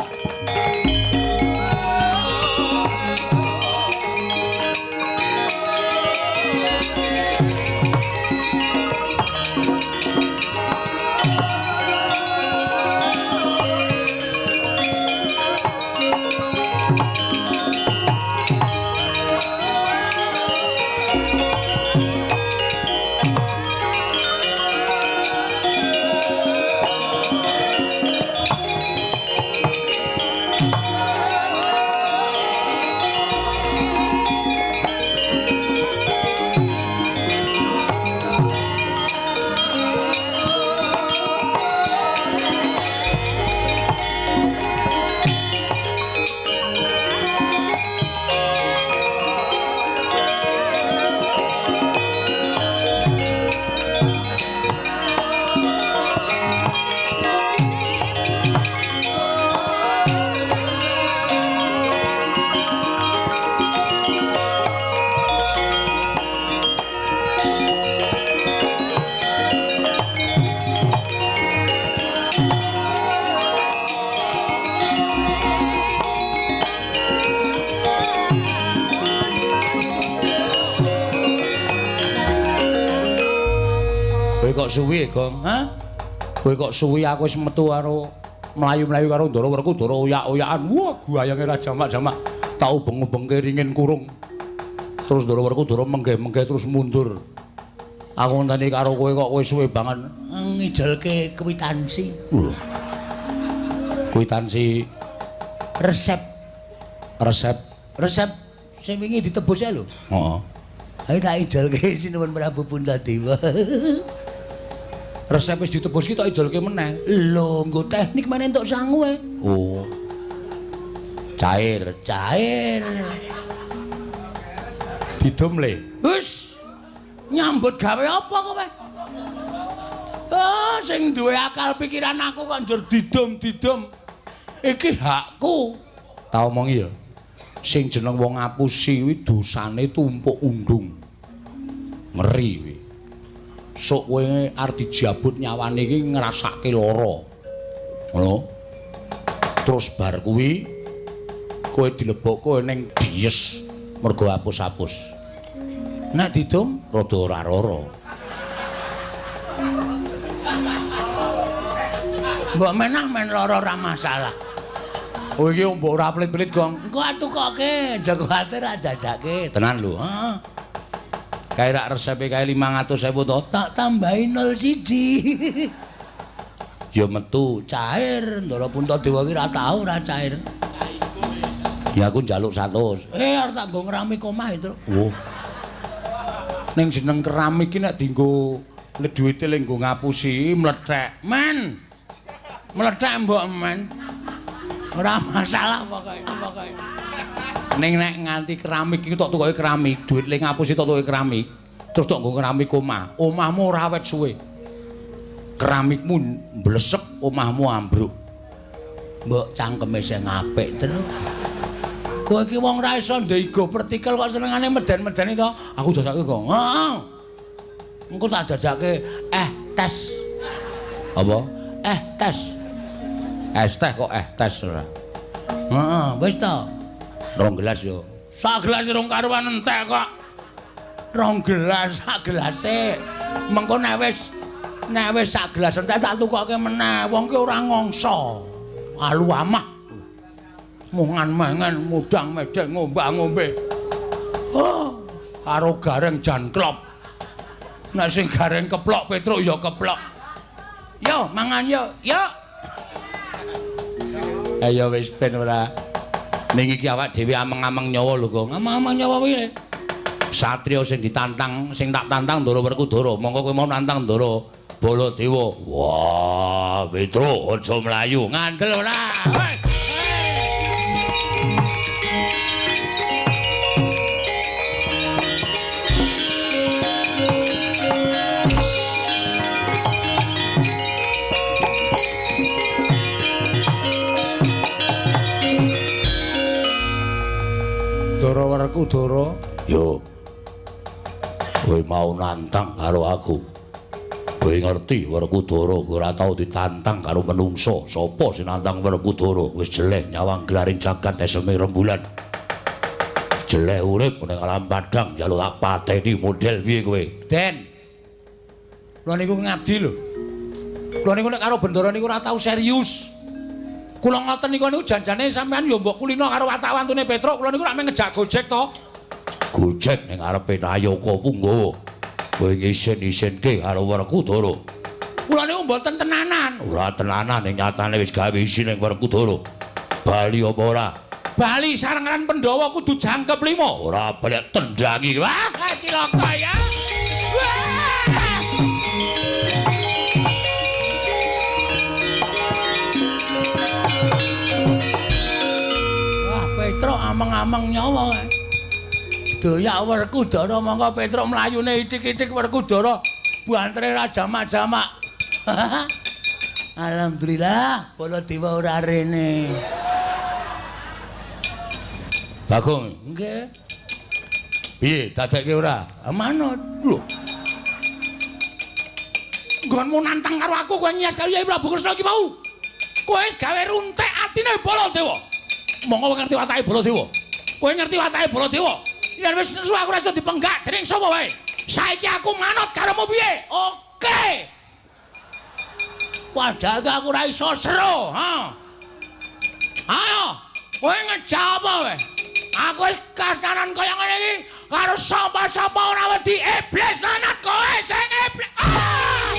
Suwi, Gong. Hah? Kowe kok suwi aku wis metu karo mlayu-mlayu karo Ndara Werkudara oyak-oyakan. Wah, guayange ra jamak-jamak. Tak ubeng-ubengke ringin kurung. Terus Ndara Werkudara menggeh-menggeh terus mundur. Aku ngenteni karo kowe kok kowe suwe banget ngijelke kwitansi. Lho. Kwitansi resep. Resep. Resep sing wingi ditebus ae lho. Heeh. Ayo tak ijelke Sinuwun Prabu Puntadewa. Resep wis ditebus ki tok ijolke meneh. Lho, nggo teknik meneh entuk sangu e. Oh. Cair, cair. Didum le. Wis. Nyambut gawe apa kowe? Ah, sing duwe akal pikiran aku kok njur didum-didum. Iki hakku. Tak omongi ya. Sing jeneng wong ngapusi kuwi dosane tumpuk undung. Ngeri kuwi. Sok kowe arep dijabut nyawane iki ngrasake lara. Ngono. Terus bar kuwi kowe dilebokke ning dies mergo apus-apus. Nek didum rada ora lara. Mbok menah men lara ora masalah. Oh iki mbok ora pelit-pelit, Gong. Engko atukoke, aja kuwatir jajake. Tenan lho, heeh. Kae rak resepe kae 500.000 to, tak tambahi 01. Ya metu cair, Ndara Puntadewa ki ora tau ora cair. Ya aku njaluk 100. Arep tak nggo ngeramik omah itu. Oh. Ning jeneng keramik ki nek dienggo duwite le nggo ngapusi mlethek. Men. Mlethek mbok men. Ora masalah pokoke, pokoke. Ning nek nganti keramik iki tok tukoke keramik, duit le ngapusi tok tukoke keramik, terus tok nggo keramik omah. Omahmu ora awet suwe. Keramikmu mblesek, omahmu ambruk. Mbok cangkeme sing apik, Tru. Kowe iki wong ra iso ndego pertikel kok senengane meden-medeni to. Aku jajake kok. Heeh. Engko tak jajake tes. Apa? Tes. Es teh kok tes ora. Heeh, wis to. 2 gelas yo. Sak gelas rong karuan entek kok. 2 gelas sak gelase. Mengko nek wis sak gelas entek tak tukoke meneh. Wong ki ora ngongso. Alu amah. Mungan mangan mudang medhek ngombak-ngombe. Oh, karo gareng jan klop. Nek sing gareng keplok Petruk ya keplok. Yo mangan yo, yo. Ayo wis ben ora. Ning iki awak dhewe ameng-ameng nyawa lho, Gong. Ameng-ameng nyawa piye? Satria sing ditantang, sing tak tantang Ndara Werkudara. Monggo kowe mau nantang Ndara Baladewa. Wah, Petruk aja mlayu. Ngandel ora? Ndara Werkudara, yo. Kowe mau nantang karo aku. Kowe ngerti Werkudara ora tau ditantang karo menungso. Sapa sing nantang Werkudara? Wis jeleh nyawang gelaring jagat eseme rembulan. Jeleh urip ning alam padang njaluk tak pateni model piye kowe? Den. Kula niku ngabdi lho. Kula niku nek karo bendara niku ora tau serius. Kula ngoten niku niku janjane sampean ya mbok kulino karo watak-wantune Petruk. Kula niku rak mung ngejak Gojek to. Gojek ning ngarepe Nayaka Punggawa. Kowe ngisin-isinke karo Werkudara. Kula niku mboten tenanan. Ora tenanan ning nyatane wis gawe isin ning Werkudara. Bali apa ora? Bali sarengan Pandhawa kudu jangkep 5. Ora balik tendangi. Wah, cilaka ya. Wah. Petruk ameng-ameng nyawa. Doyak Werkudara mongko Petruk mlayune ithik-ithik Werkudara bantere ra jamak-jamak. Alhamdulillah Baladewa ora rene. Bagong, nggih. Piye dadekke ora? Manut. Lho. Nggonmu nantang karo aku kowe nyes karo Yai Prabu Kresna iki mau. Kowe wis gawe runtek atine Baladewa. Monggo ngerti watake Baladewa. Kowe ngerti watake Baladewa. Yen wis nesu aku ora iso dipenggak dening sapa wae. Saiki aku manut karomu piye? Oke. Padahal aku ora iso seru, ha. Ayo, kowe ngejak apa wae? Aku wis kahanan kaya ngene iki karo sapa-sapa ora wedi iblis lanat kowe sing iblis. Ah!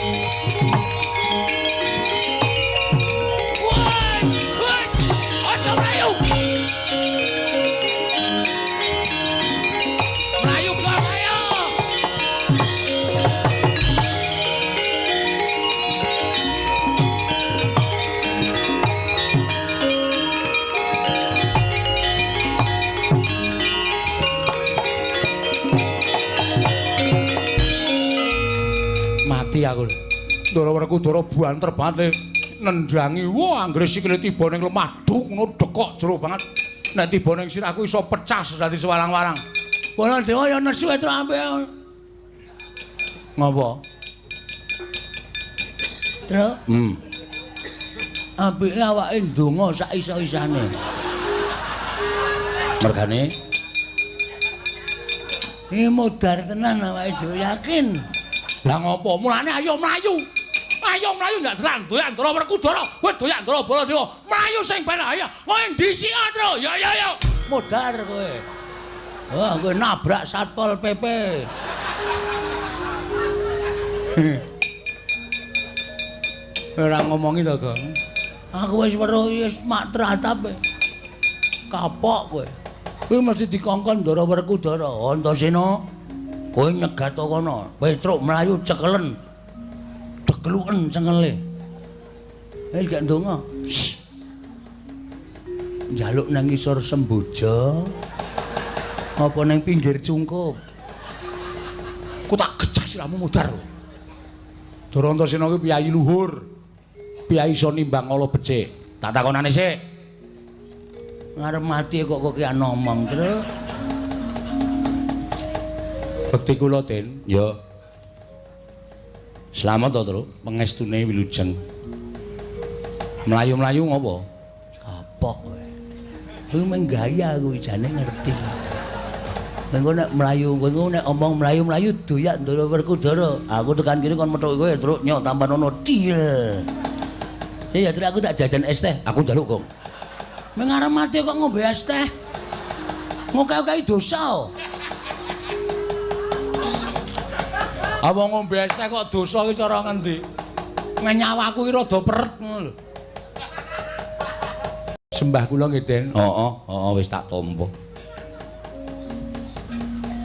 Woi, woi, aja mlayu. Mlayu kok ayo. Mati aku. Ndara Werkudara banter banget nendangi. Wah, anggere sikile tiba ning lemah duk ngono dekok jero banget. Nek tiba ning sirahku iso pecah dadi sewarang-warang. Baladewa ya nesu Petruk ampe. Ngopo? Truk. Apike awake ndonga sak iso-isane. Mergane iki modar tenan awake dhewe yakin. Lah ngopo? Mulane ayo mlayu. Ayo mlayu ndak tenan doyak Ndara Werkudara. Kowe doyak Ndara Baladewa. Mlayu sing ben ayo. Kowe ndhisik Tru. Ya ya ya. Modar kowe. Wah, kowe nabrak Satpol PP. Ora ngomongi to, Gong. Aku wis weruh wis mak tratap. Kapok kowe. Kuwi mesti dikongkon Ndara Werkudara. Antasena, kowe nyegat kono. Petruk mlayu cekelen. Dekluken cengele. Wis gak ndonga. Njaluk nang ngisor semboja. Apa nang pinggir cungkup. Ku tak gejek siramu mudhar. Ndara Antasena kuwi piyayi luhur. Piyayi iso nimbang ala becik. Tak takonane sik. Ngarep mati kok kok kian ngomong terus. Bekti kula, Den. Ya. Slamet to, Truk, pengestune wilujeng. Mlayu-mlayu ngopo? Kapok kowe. Kuwi menggaya kuwi jane ngerti. Engko nek mlayu, kowe nek omong mlayu-mlayu doyak Ndara Werkudara. Aku tekan kene kon methuki kowe, Truk, nyok tampan ono til. Iya, Truk, aku tak jajan es teh. Aku njaluk, Gong. Mengarep mati kok ngombe es teh. Ngoke-oke dosa. Apa ngombe es teh kok dosa iki cara ngendi? Nyawaku iki rada peret ngono lho. Sembah kula nggih, Den. Heeh, heeh wis tak tampa.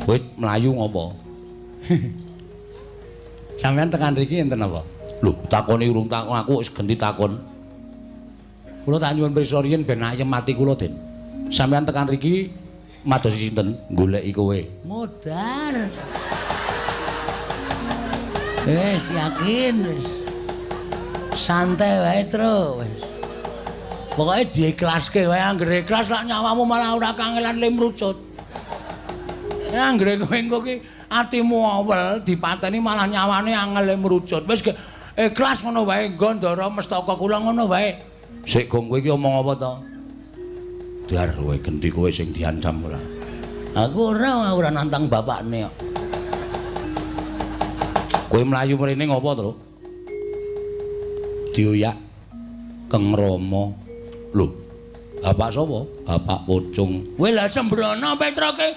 Kowe mlayu ngopo? Sampeyan tekan mriki enten apa? Lho, takoni urung takon aku wis genti takon. Kula tak nyuwun pirsa riyin ben ayem ati kula, Den. Sampeyan tekan mriki madosi sinten? Goleki kowe. Modar. Wis yakin wis. Santai wae, Tru. Wis. Pokoke diikhlaske wae, anggere ikhlas lak nyawamu malah ora kangelan le mrucut. Anggere kowe engko ki atimu awel dipateni malah nyawane angel le mrucut. Wis ikhlas ngono wae, nggo Ndara Mestaka kula ngono wae. Sik Gong, kowe iki omong apa to? Dar kowe genti kowe sing diancam ora. Aku ora nantang bapakne kok. Kowe mlayu mrene ngopo, Truk? Dioyak Keng Rama. Lho, bapak sapa? Bapak Pocung. Kowe lha sembrono Petroke.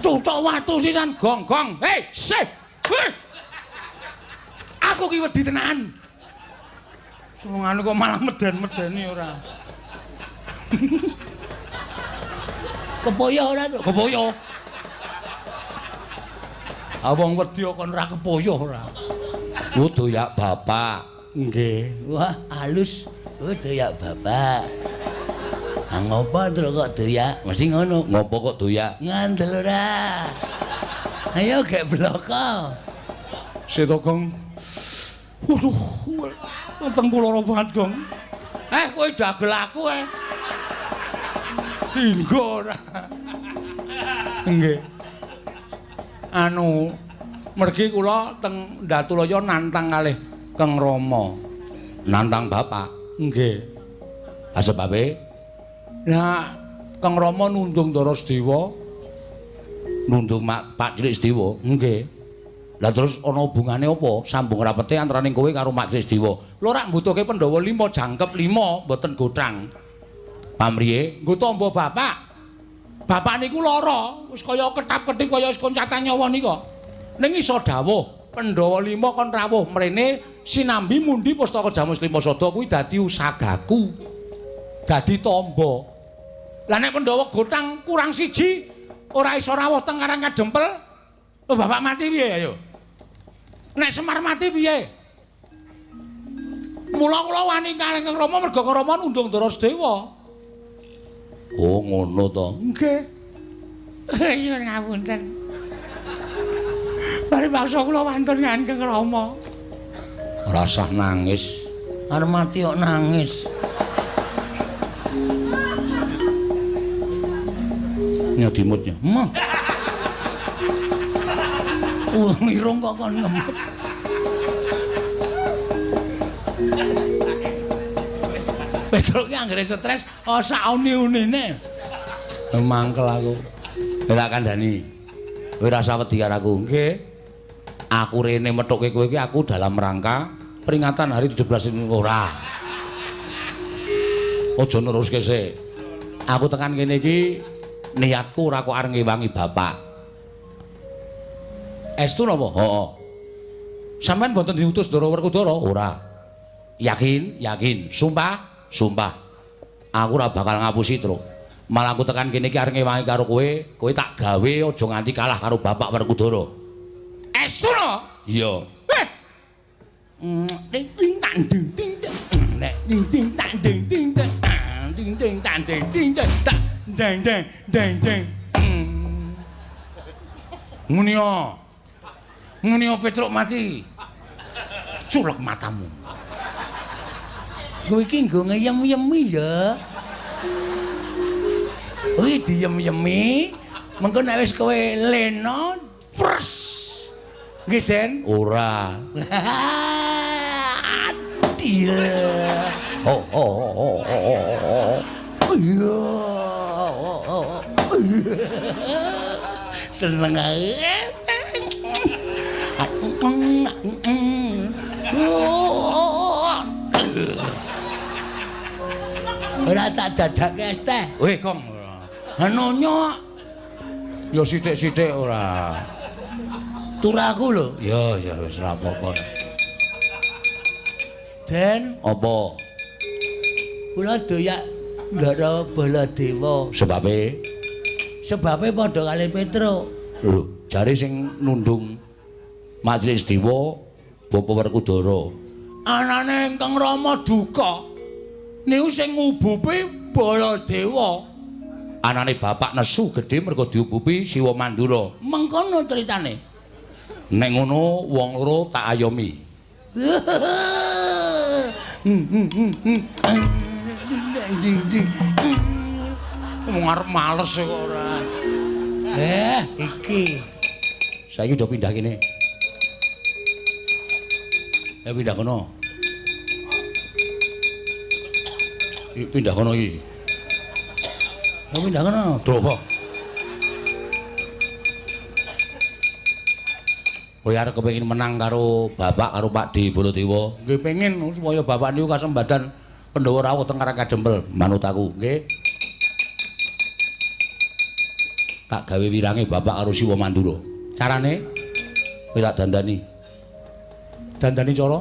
Cucuk watu sisan gong-gong. Hei, sih. Hei. Aku ki wedi tenan. Sengane kok malah meden-medeni ora. Kepoyo ora, Truk? Kepoyo. Ah wong wedi kok ora kepoyo ora. Ku doyak bapak. Nggih. Wah, halus. Oh, doyak bapak. Ah ngopo Truk kok doyak? Mesti ngono. Ngopo kok doyak? Ngandel ora. Ayo gek bloko. Seto Gong. Waduh, weteng kula lara banget, Gong. Kowe dagel aku Dinggo ora. Nggih. Anu, mergi kula teng Datulaya nantang kalih Keng Rama. Nantang bapak? Nggih. Ha sebabe? Lah, Keng Rama nundung Ndara Sedewa. Nundung Pak Cilik Sedewa? Nggih. Lah terus ana hubungane apa? Sambung rapete antaraning kowe karo Mak Cilik Sedewa. Lho rak mbutuhke Pandhawa 5 jangkep 5 mboten gothang. Pamriye? Nggo tamba bapak. Bapak niku lara, wis kaya ketap-ketip kaya wis koncatan nyawa nika. Ning iso dawuh Pandhawa 5 kon rawuh mrene sinambi mundi pustaka Jamus Lima Sada kuwi dadi usagaku. Dadi tamba. Lah nek Pandhawa gothang kurang siji ora iso rawuh teng Karang Kadempel, lho bapak mati piye ayo? Nek Semar mati piye? Mula kula wani kalih Kang Rama merga Kang Rama nundung Ndara Sedewa. Oh ngono to. Nggih. Nyuwun ngapunten. Paribasa kula wantun ngan Kang Rama. Rasah nangis. Arep mati kok nangis. Nyodimutnya. Mah. Irung kok kon ngemut. Petruk ki anggere stres, oh sak uni-unine. Mangkel aku. Kowe tak kandhani. Kowe rasa wedi karo aku. Nggih. Aku rene methuke kowe iki aku dalam rangka peringatan hari 17 ini ora. Aja neruske sik. Aku tekan kene iki niatku ora kok arep ngewangi bapak. Estu napa? Heeh. Sampeyan mboten diutus Ndara Werkudara? Ora. Yakin? Yakin. Sumpah? Sumpah. Aku ora bakal ngapusi, Truk. Malah aku tekan kene iki arep ngewangi karo kowe, kowe tak gawe aja nganti kalah karo bapak Werkudara. Estu no? Iya. Eh. Ding ding tang ding ding ding ding tang ding ding ding ding tang ding ding ding deng deng deng deng. Ngene yo. Ngene yo Petruk mati. Culek matamu. Kowe iki nggo ngeyem-yemi ya. Kuwi diyem-yemi, mengko nek wis kowe lena, pres. Nggih, Den? Ora. Adil. Oh oh oh oh oh. Iya. Seneng ae. Ora tak jajake es teh. Weh, Kong. Nonyo. Ya sithik-sithik ora. Turaku lho. Ya, ya wis ora apa-apa. Den, apa? Kula doyak Ndara Baladewa. Sebabe? Sebabe padha kali Petruk. Lho, jare sing nundung Majelis Dewa Bapak Werkudara. Anane ingkang Rama duka. Niku sing ngubupi Baladewa. Anane bapak nesu gedhe mergo diubupi Siwa Mandura. Mengkono critane. Nek ngono wong loro tak ayomi. Wong arep males kok ora. Iki. Saiki udah pindah kene. Ya pindah kono. Iki pindah kono iki. Ya pindah kono. Dropo. Kowe arep kepengin menang karo bapak karo Pak D Baladewa. Nggih pengin supaya bapak niku kasembadan Pandhawa rawuh teng Karang Kadempel. Manut aku, nggih. Tak gawe wirange bapak karo Siwa Mandura. Carane kowe tak dandani. Dandani cara?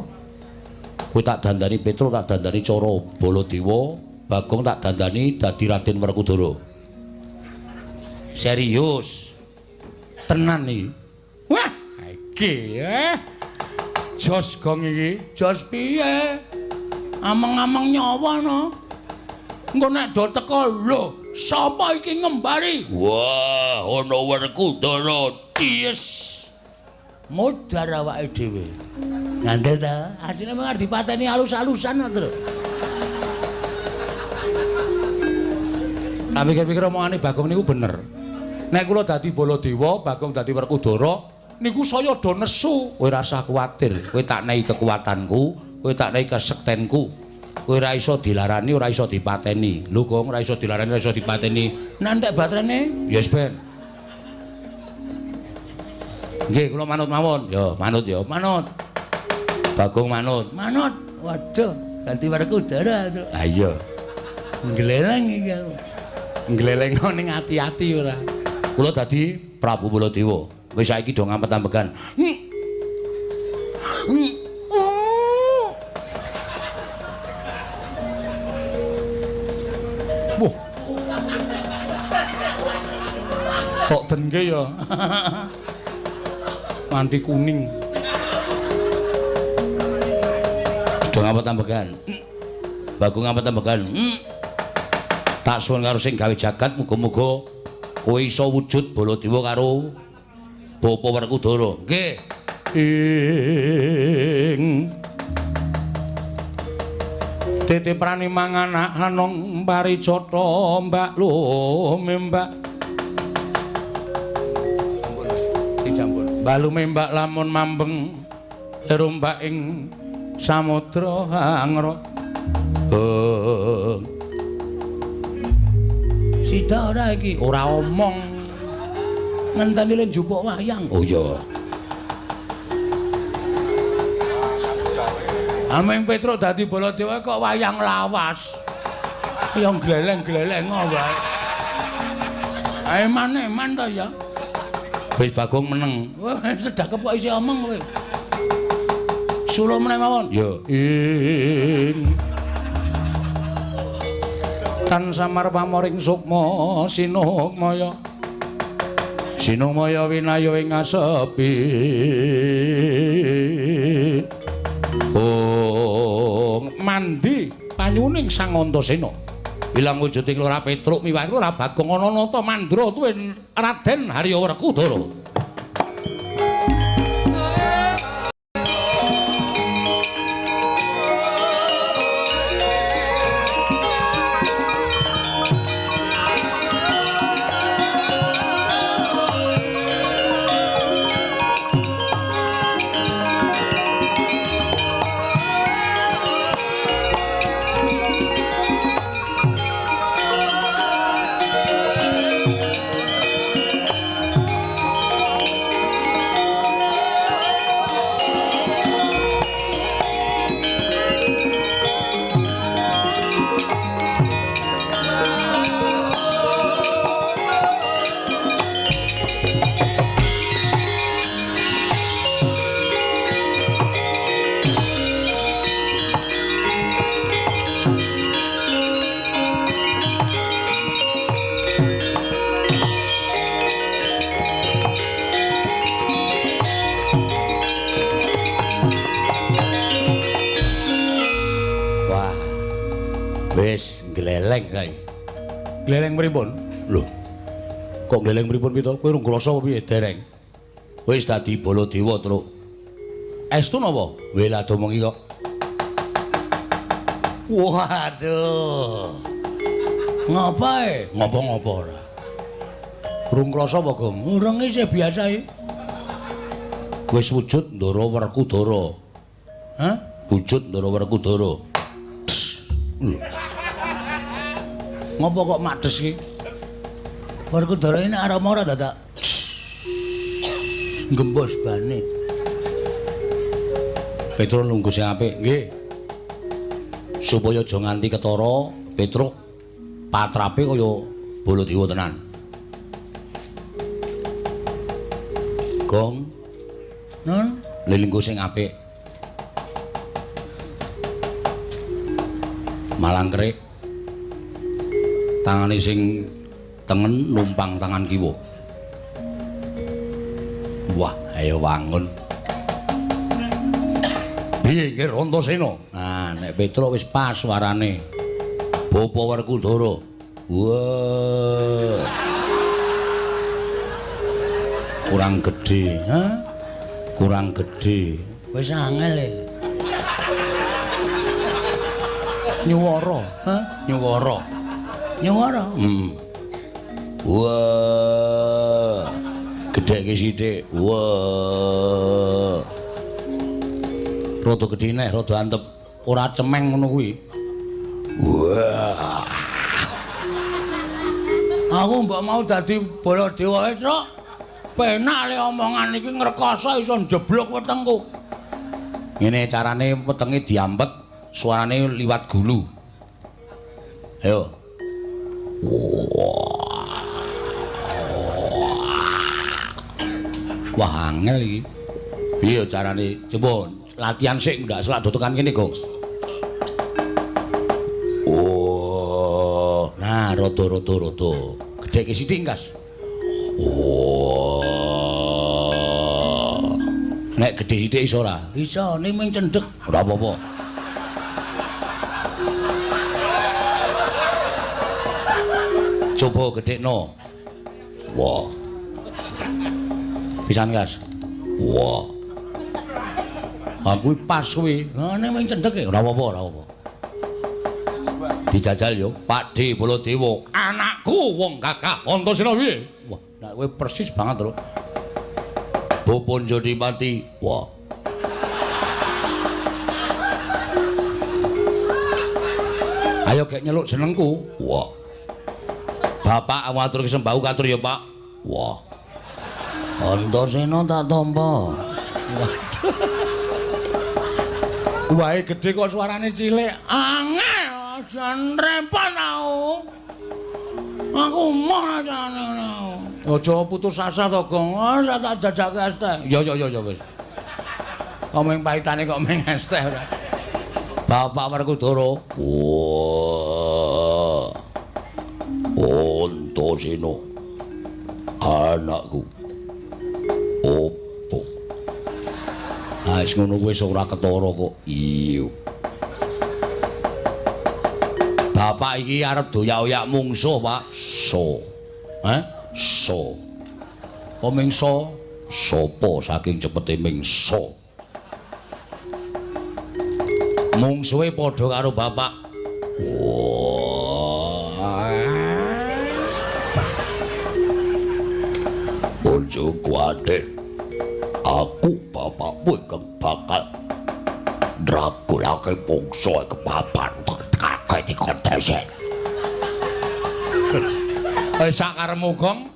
Kowe tak dandani Petruk, tak dandani cara Baladewa, Bagong tak dandani dadi Raden Werkudara. Serius. Tenan iki. Wah, iki Jos gong iki. Jos piye? Ameng-ameng nyawa no. Engko nek do teko lho, sapa iki ngembari? Wah, ana Werkudara. Yes. Modar awake dhewe. Ngandel ta? Asline mung arep dipateni alus-alusan kok, Tru. Tak pikir-pikir omongane Bagong niku bener. Nek kula dadi Baladewa, Bagong dadi Werkudara, niku saya do nesu. Kowe ora usah kuwatir, kowe tak nehi kekuatanku, kowe tak nehi kesektenku. Kowe ora iso dilarani, ora iso dipateni. Lho Gong, ora iso dilarani, ora iso dipateni. Nantek baterene? Yes, Ben. Nggih, kula manut mawon. Ya, manut ya, manut. Bagong manut. Manut. Waduh, ganti Werkudara. Ha iya. Ngleleng iki aku. Ngleleng ning ati-ati ora. Kula dadi Prabu Baladewa. Wis saiki do ngampet-ambegan. Wah. Tok dengke ya. Mandi kuning. Do ngampet-ambegan. Bagong ngampet-ambegan. Tak suwun karo sing gawe jagat muga-muga kowe iso wujud Baladewa karo Bapak Werkudara. Nggih. Ing titiprani manganak hanong parijata mbak lumembak. Ampun, dicampur. Mbak lumembak lamun mambeng rombak ing samudra hangra. Sida ora iki? Ora omong. Ngenteni le njupuk wayang. Oh iya. Ameng Petruk dadi Baladewa kok wayang lawas. Ya gleleng-gleleng wae. Eman-eman to ya. Wis Bagong meneng. Wah, sedakep kok isih omong kowe. Sulo meneh mawon. Ya. Ing tan samar pamoring sukma sinukmaya. Sinukmaya winaya ing asepi. Oh, mandi panyuning Sang Antasena. Ilang wujuding Lurah Petruk miwah Lurah Bagong ana nata mandra tuwin Raden Harya Werkudara. Gleleng saiki. Gleleng pripun? Lho. Kok gleleng pripun pito? Kowe rung krasa apa piye? Dereng. Wis dadi Baladewa, Truk. Estu napa? Weh lah domongi kok. Waduh. Ngapae? Ngopo-ngopo ora. Rung krasa apa, Gong? Urung isih biasa iki. Wis wujud Ndara Werkudara. Hah? Wujud Ndara Werkudara. Lho. Ngopo kok makdes iki? Werkudara ini arep ora dadak gembos bane. Petruk nunggu sing apik, nggih. Supaya aja nganti ketara, Petruk patrape kaya Baladewa tenan. Gong. Nun, lelungguh sing apik. Malangkerik. Tangane sing tengen numpang tangan kiwa. Wah, ayo wangun. Piye nggih Antasena? Nah, nek Petruk wis pas suarane. Bapa Werkudara. Wah. Kurang gedhe, ha? Kurang gedhe. Wis angel e. Nyuwara, ha? Nyuwara. Nyuwara. Wah. Gedheke sithik. Wah. Rada gedhe neh, rada antep. Ora cemeng ngono kuwi. Wah. Aku mbok mau dadi Baladewa, Truk. Penak le omongan iki ngrekoso iso njeblok wetengku. Ngene carane wetenge diampet, suarane liwat gulu. Ayo. Wah, angel iki. Piye carane? Coba latihan sik ndak selak tekan kene, Gong. Oh, nah rada-rada rada. Gedheke sithik, Kas. Oh. Nek gedhe sithik iso ora? Iso, ning mung cendhek. Ora apa-apa. Coba gedhekno. Wah. Pisan, Kas. Wah. Aku pas kuwi. Ngene mung cendhek e. Ora apa-apa, ora apa-apa. Dijajal yo, Pak D Baladewa. Anakku wong gagah Antasena piye? Wah, nek kowe persis banget lho. Bapa Jodipati. Wah. Ayo gek nyeluk jenengku. Wah. Bapak atur sembahku katur ya, Pak. Wah. Antasena tak tampa. Waduh. Wae gedhe kok suarane cilik. Angel, jan repot aku. Aku moh jane. Aja putus asa to, Gong. Ora tak jajake es teh. Ya ya ya wis. Kok mung pahitane kok mung es teh ora. Bapak Werkudara. Wah. Antasena. Anakku. Opo? Ah, wis ngono kuwi wis ora ketara kok. Iya. Bapak iki arep doyak-oyak mungsuh, Pak. So. Hah? So. Apa mingso? Sopo saking cepete mingso. Mungsuhe padha karo bapak. Wah. Ojo kuwatir. Aku bapakmu ingkang bakal ndragulake bangsa kepapan kakek dikontese. Wis sak karepmu, Gong.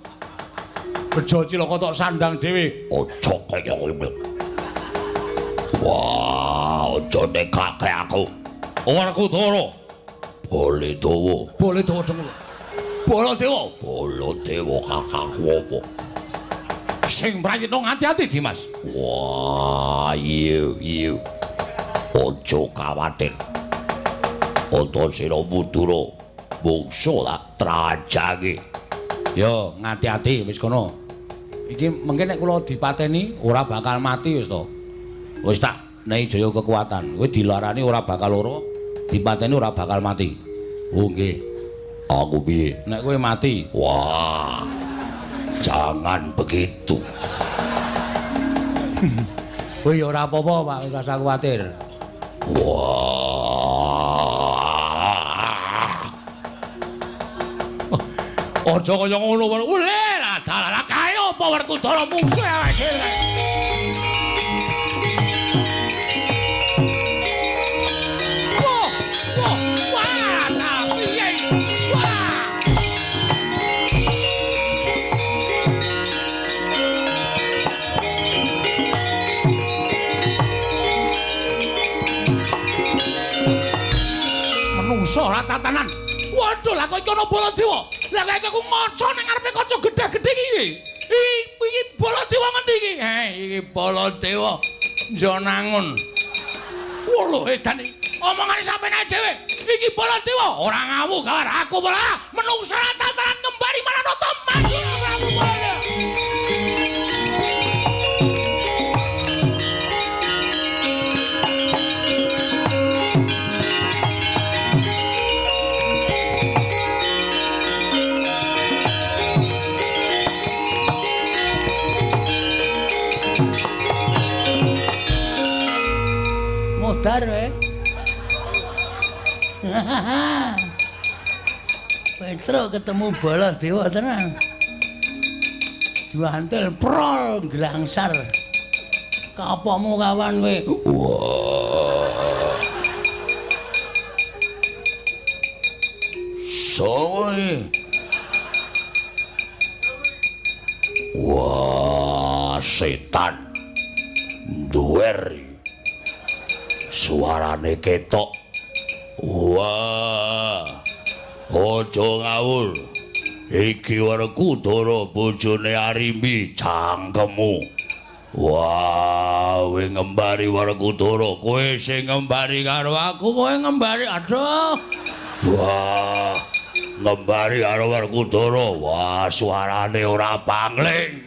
Bejo cilaka tok sandang dhewe. Aja kaya ngono. Wah, aja nekake aku. Werkudara. Baladewa. Baladewa dengkul. Baladewa. Baladewa kakangku apa? Sing prayitna ngati-ati, Dimas. Wah, iya iya. Aja kawatir. Antasena Madura mungsu tak trajangi. Yo, ngati-ati wis kono. Iki mengke nek kula dipateni ora bakal mati wis to. Wis tak nehi jaya kekuatan. Kowe dilarani ora bakal lara, dipateni ora bakal mati. Oh nggih. Aku piye? Nek kowe mati. Wah. Jangan begitu. Kowe ya ora apa-apa, Pak, ora usah kuwatir. Wah. Aja kaya ngono. Ule lah dalah kae apa Werkudara mungsuh awake dhewe. Wah, wah, wah, ta piye? Wah. Menungso ora tatanan. Waduh, lah kok iki ana Baladewa. Lah kok aku ngaca ning ngarepe kaca gedhe-gedhe iki. Iki Baladewa ngendi iki? Iki Baladewa Njanangun. Wah, edan iki. Omongane sampeyan dhewe. Iki Baladewa ora ngawu kabar aku malah menungso tatanan kembali Maranatha maju Prabu Baladewa. Modar kowe. Petro ketemu Baladewa tenan. Diwantil prol glangsar. Kapomu kawan kowe? Wah. Sowe. Wah, setan. Duwer. Suarane ketok. Wah. Aja ngawur. Iki Werkudara bojone Arimbi cangkemmu. Wah, kowe ngembari Werkudara, kowe sing ngembari karo aku, kowe ngembari. Aduh. Wah, ngembari karo Werkudara. Wah, suarane ora pangling.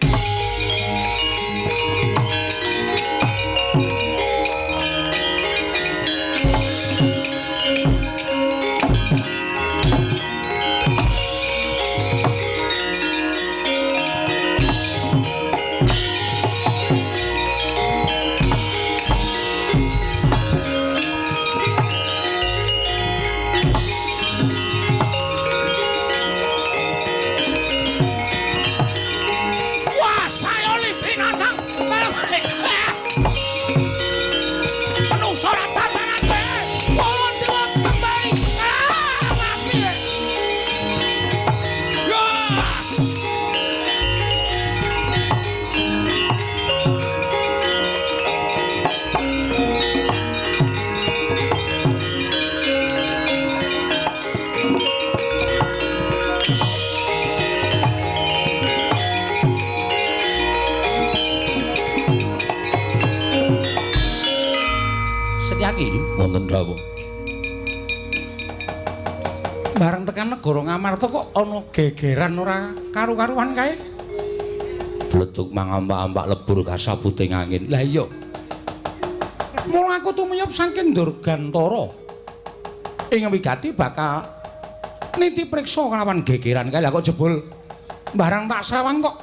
Wonten dawuh. Bareng tekan negara Ngamarta kok ana gegeran ora karu-karuan kae. Bledug mangampak-ampak lebur kasabuting angin. Lah iya. Mula aku tumiyup saking Durgantara. Ing wigati bakal niti priksa kelawan gegeran kae. Lah kok jebul barang tak sawang kok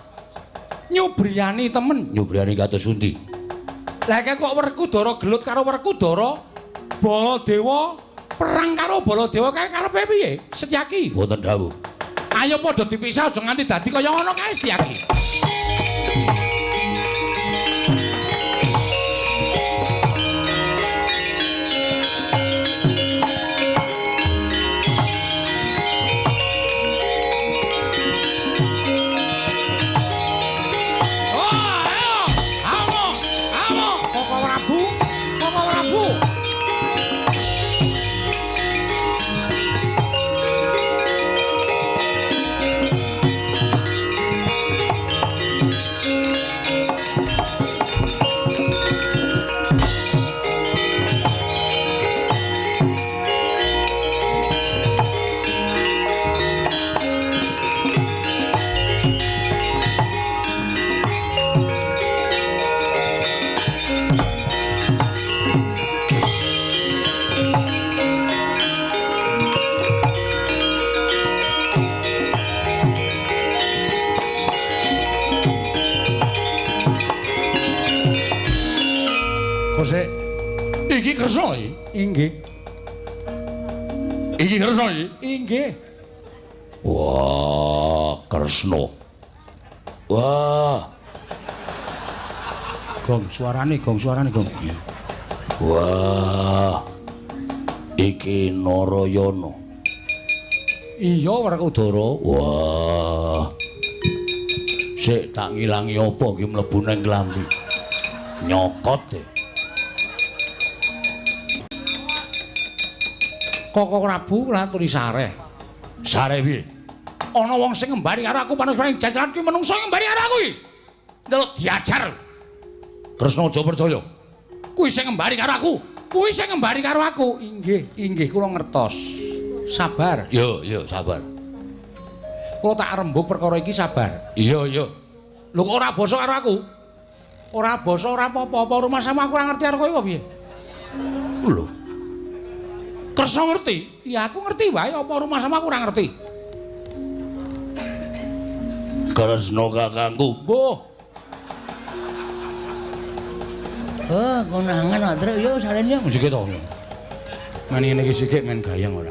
nyubriyani temen. Nyubriyani kados pundi? Lah kok Werkudara gelut karo Werkudara, Baladewa perang karo Baladewa kae karepe piye? Setyaki. Wonten dawuh. Ayo padha dipisah aja nganti dadi kaya ngono kae Setyaki. Oh, ayo. Amo, amo, Koko Prabu, Koko Prabu. Kosek. Iki Kresna iki? Inggih. Iki Kresna iki? Inggih. Wah, Kresna. Wah. Gong suarane, gong suarane, gong. Wah. Iki Narayana. Iya, Werkudara. Wah. Sik tak ngilangi apa iki mlebu nang klambi. Nyokot e. Koko Prabu kula aturi sareh. Sareh piye? Ana wong sing ngembari karo aku panungsa jajaran kuwi menungso ngembari karo aku iki. Ndelok diajar. Kresna aja percaya. Kuwi sing ngembari karo aku. Kuwi sing ngembari karo aku. Inggih, inggih kula ngertos. Sabar. Yo, yo, sabar. Kula tak rembug perkara iki sabar. Iya, iya. Lho kok ora basa karo aku? Ora basa ora apa-apa, rumah sama aku ora ngerti karo kowe apa piye? Lho. Kresna ngerti? Ya aku ngerti wae, apa rumah sama aku ora ngerti. Kresna kakangku. Mbuh. Oh, konangan kok, Truk. Yo salen yo. Sik to. Men ngene iki sik men gayeng ora.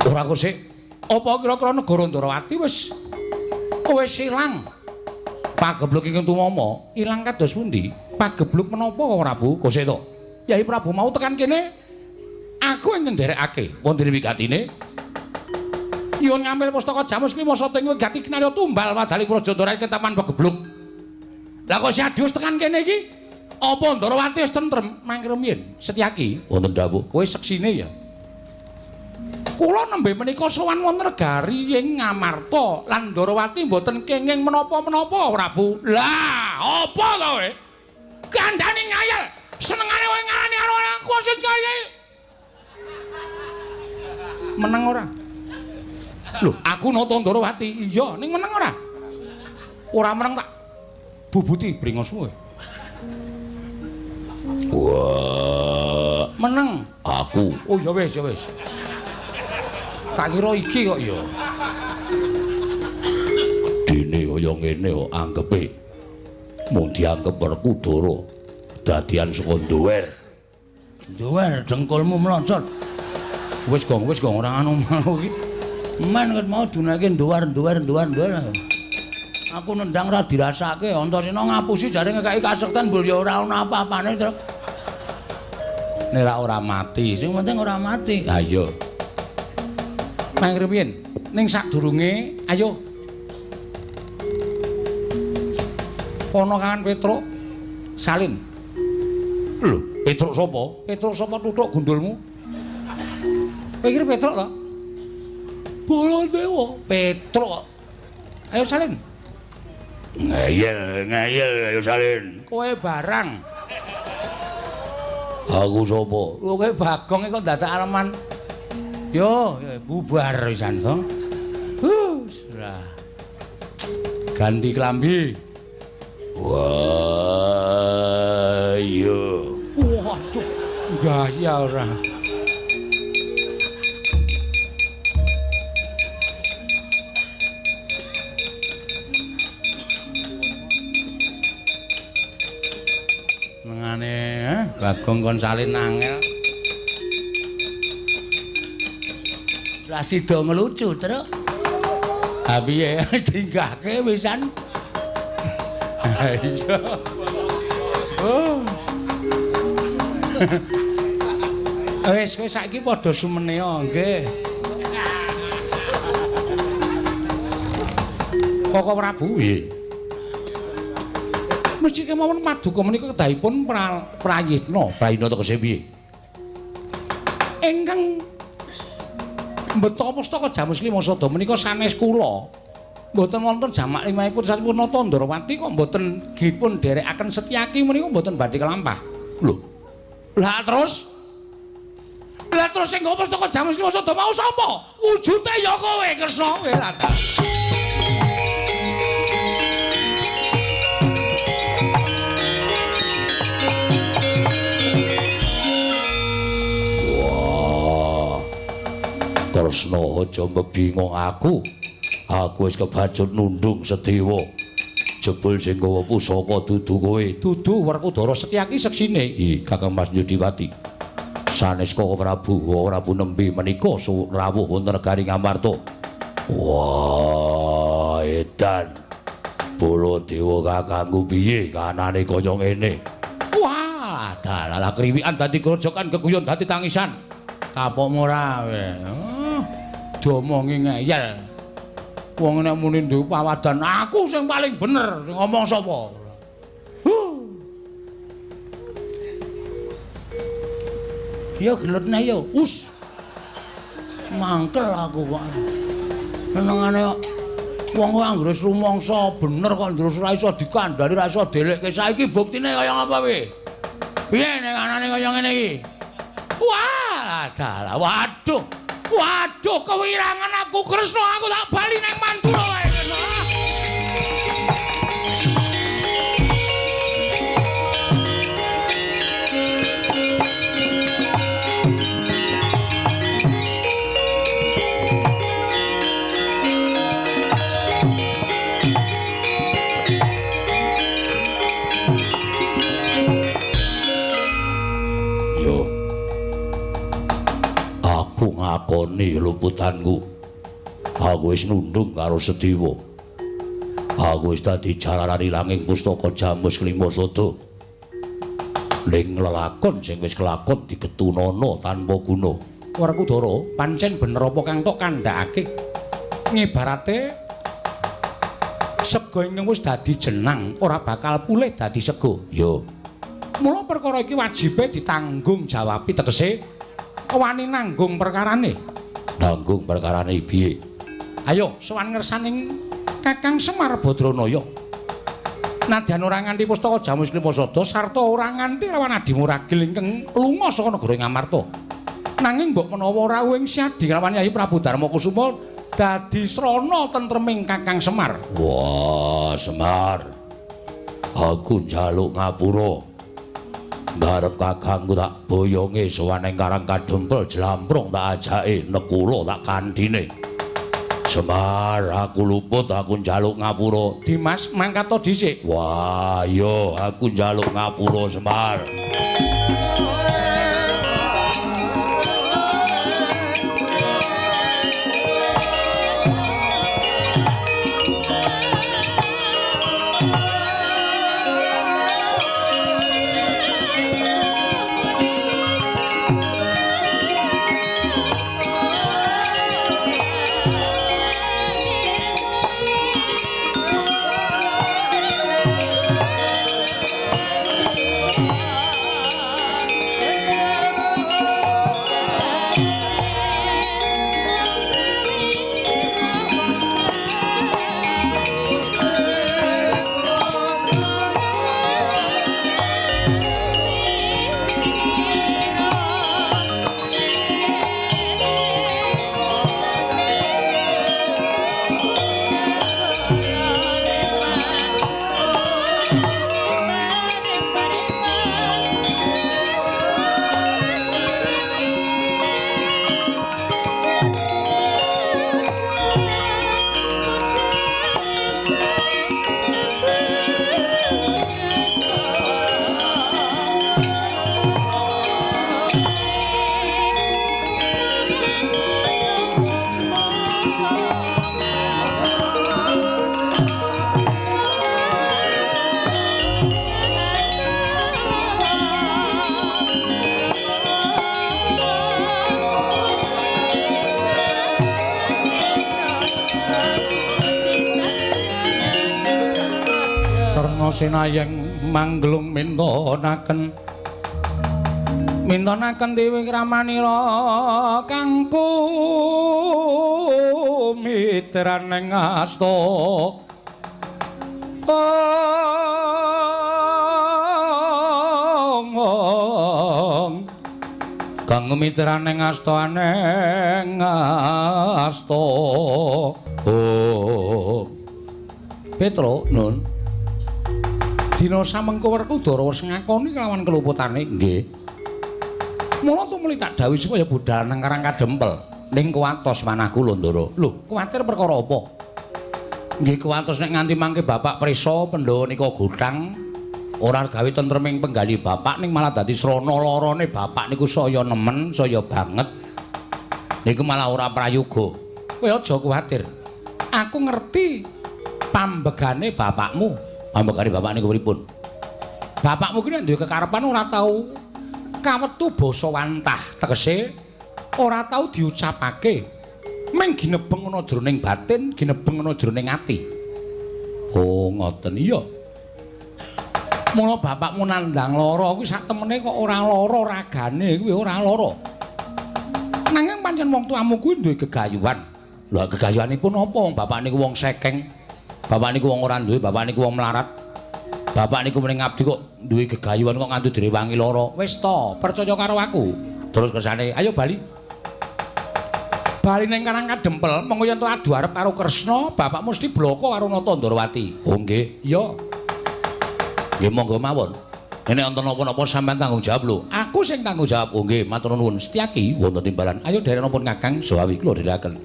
Ora kok sik. Apa kira-kira negara Ndrawati wis ilang? Pagebluk ingkang tumama ilang kados pundi? Pagebluk menapa Prabu? Kok sik to? Yai Prabu mau tekan kene aku ing nderekake. Wonten wigatine? Nyuwun ngambil pustaka Jamus Klima Sata ing wigati kinarya tumbal wadali Praja Ndrawati ketaman pagebluk. Lah kok si Adi wis tekan kene iki? Apa Ndrawati wis tentrem? Mangke rumiyin Setyaki. Wonten dawuh. Kowe seksine ya. Kula nembe menika sowan wonten negari ing Ngamarta lan Ndrawati mboten kenging menapa-menapa Prabu. Lah, apa to kowe? Kandhane ngayal. Senengane kowe ngarani karo aku sing kaya. Meneng ora? Lho, aku nata Ndrawati. Iya, ning meneng ora? Ora meneng tak bubuti bringos kowe. Wah, meneng aku. Oh ya wis, ya wis. Tak kira iki kok ya. Dene kaya ngene kok anggepe. Mung dianggep Werkudara dadian saka nduwer. Nduwer dengkulmu mlocot. Wis gong, ora anu iki. Men ket mau dunake nduwer. Aku nendang ora dirasake, Antasena ngapusi jare ngekeki kasekten mbul ya ora ana apa-apane, Truk. Nek ora mati, sing penting ora mati. Ha iya. Mang rumiyin, ning sadurunge ayo. Ponokan Petruk salin. Lho, Petruk sapa? Petruk sapa tutuk gundulmu? Kowe iki Petruk to? Baladewa, Petruk. Ayo salin. Ngeyel, ayo salin. Kowe barang. Aku sapa? Lho kowe Bagong kok dadak aleman. Yo, bubar pisan to. Huh, ganti klambi. Wah, yo. Waduh, gaya ora. Mengane, Bagong kon salin angel. Lah sida ngelucu, Truk. Ha piye dinggahke wisan. Iya. Oh. Wis kowe saiki padha sumene nggih. Koko Prabu nggih. Mesti kemawon paduka menika kedahipun prayitna. Prayitna tegese piye? Ingkang mbeta pustaka Jamus Klima Sada menika sanes kula. Mboten wonten jamak limahipun sampun nata Ndrawati kok mboten dipun dherekaken Setyaki menika mboten badhe kelampah. Lho. Lah terus? Lah terus sing nggo pustaka Jamus Klima Sada mau sapa? Wujute ya kowe Kresna kowe lah. Kresna aja mbebingung aku. Aku wis kebacut nundung sedewa. Jebul sing gawa pusaka dudu kowe, dudu Werkudara Setyaki seksine. Ih, Kakang Mas Yudipati. Sanes Koko Prabu, Koko Prabu nembe menika rawuh wonten negari Ngamarta. Wah, edan. Baladewa kakangku piye kanane kaya ngene? Wah, dalah kriwikan dadi grojokan keguyon dadi tangisan. Kapokmu ora kowe. Diomongi ngeyel. Wong nek muni duwe pawadan, aku sing paling bener, sing ngomong sapa? Ya gelut neh ya. Us. Mangkel aku kok. Senengane kok wong kok anggere wis rumangsa bener kok terus ora iso dikandhani, ora iso delekke. Saiki buktine kaya ngapa kowe? Piye nek anane kaya ngene iki? Wah, dalah waduh. Waduh, kewirangan aku Kresna, aku tak bali nang Mandura wae. Ngakoni luputanku. Aku wis nundung karo Sediwa. Aku wis dadi jalaran ilanging pustaka Jamus Klima Sada. Ning lelakon sing wis kelakon digetunana tanpa guna. Werkudara, pancen bener apa kang tok kandhakake? Ngibarate sega ingkang wis dadi jenang ora bakal pulih dadi sega. Yo. Mula perkara iki wajibe ditanggung jawabi, tegese wani nanggung perkarane. Nanggung perkarane piye? Ayo sowan ngersaning Kakang Semar Badranaya. Nadyan ora nganti pustaka Jamus Klima Sada sarta ora nganti lawan adimu ragil ingkang lunga saka negara Ngamarta. Nanging mbok menawa rawuhing Siadi lawan Yayi Prabu Darma Kusuma dadi srana tentreming Kakang Semar. Wah, Semar. Aku njaluk ngapura. Ngarep kakangku tak boyonge sowan ing Karang Kadempel jlamprong tak ajake nekula tak kandhine. Semar, aku luput, aku njaluk ngapura. Dimas, mangkat to dhisik. Wah, iya, aku njaluk ngapura, Semar. Sinayeng mangglung mintonaken mintonaken dewi kramanira kangku mitraning asta. Kang mitraning asta aneng asta. Oh. Petro, Nun. Dina samengko Werkudara wis ngakoni kelawan keluputane. Nggih. Mula tumuli tak dawuhi supaya budal nang Karang Kadempel. Ning kuwatos manah kula, Ndara. Lho, kuwatir perkara apa? Nggih kuwantos nek nganti mangke bapak prisa Pandhawa nika gothang ora gawe tentreming penggalih bapak ning malah dadi srana larane bapak niku saya nemen, saya banget. Niku malah ora prayoga. Kowe aja kuwatir. Aku ngerti pambegane bapakmu. Pambegane bapak niku pripun? Bapakmu ki nek duwe kekarepan ora tau kawetu basa wantah, tegese ora tau diucapake. Ming ginebeng ana jroning batin, ginebeng ana jroning ati. Oh, ngoten iya. Mula bapakmu nandhang lara kuwi sak temene kok ora lara ragane kuwi ora lara. Nanging pancen wong tuamu kuwi duwe gegayuhan. Lha gegayuhanipun apa? Wong bapak niku wong sekeng. Bapak niku wong ora duwe, bapak niku wong melarat. Bapak niku mrene ngabdi kok duwe gegayuhan kok nganti direwangi lara. Wis to, percaya karo aku. Terus kersane, ayo bali. Bali ning Karang Kadempel, mengko yen to adu arep karo Kresna, bapak mesti bloko karo Nata Ndorowati. Oh nggih, iya. Nggih monggo mawon. Nek wonten napa-napa sampean tanggung jawab lho. Aku sing tanggung jawab. Oh nggih, matur nuwun. Setyaki wonten timbalan. Ayo derek napa Kakang Sawawi kula dherekaken.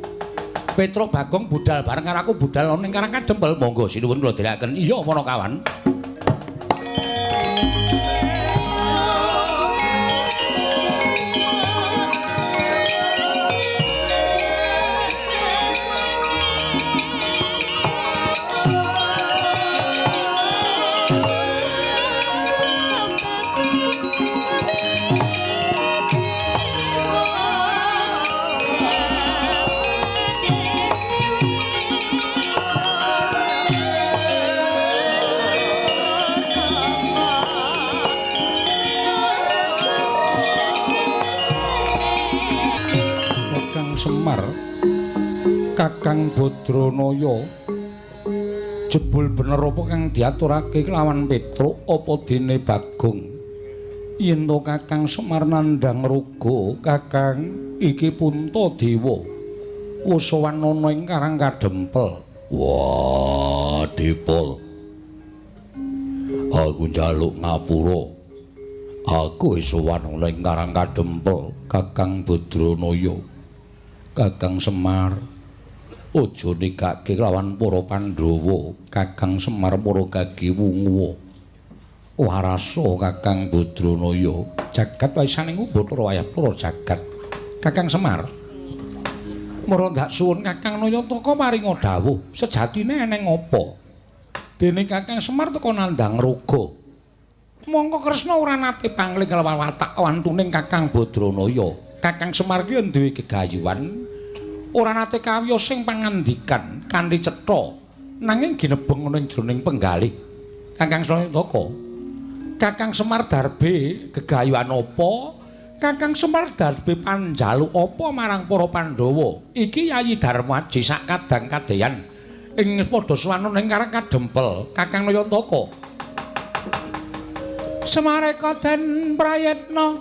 Petruk Bagong budal bareng karo aku budal ning Karang Kadempel. Monggo sinuwun kula dherekaken. Iya, Panakawan. Semar Kakang Badranaya jebul bener apa kang diaturake kelawan Petruk apa dene Bagong yen to Kakang Semar nandhang raga Kakang iki Puntadewa wis sowan ana ing Karang Kadempel. Wah Dipol, aku njaluk ngapura, aku wis sowan ana ing Karang Kadempel. Kakang Badranaya, Kakang Semar aja nikake lawan para Pandhawa. Kakang Semar para gagi wungu warasa. Kakang Badranaya jagat waisaning Bathara wayah para jagat. Kakang Semar mara ndak suwun Kakang Nayataka paringa dawuh sejatine eneng apa dene Kakang Semar teka nandhang raga. Mongko Kresna ora nate pangling lawan watak wantuning Kakang Badranaya. Kakang Semar ki duwe gegayuhan ora nate kawiyos sing pangandikan kanthi cetha nanging ginebeng ana ing jroning penggalih. Kakang Nayataka, Kakang Semar darbe gegayuhan apa? Kakang Semar darbe panjaluk apa marang para Pandhawa? Iki Yayi Darmaji sak kadang kadeyan ing padha sowan ing Karang Kadempel. Kakang Nayataka, Semareka den prayitna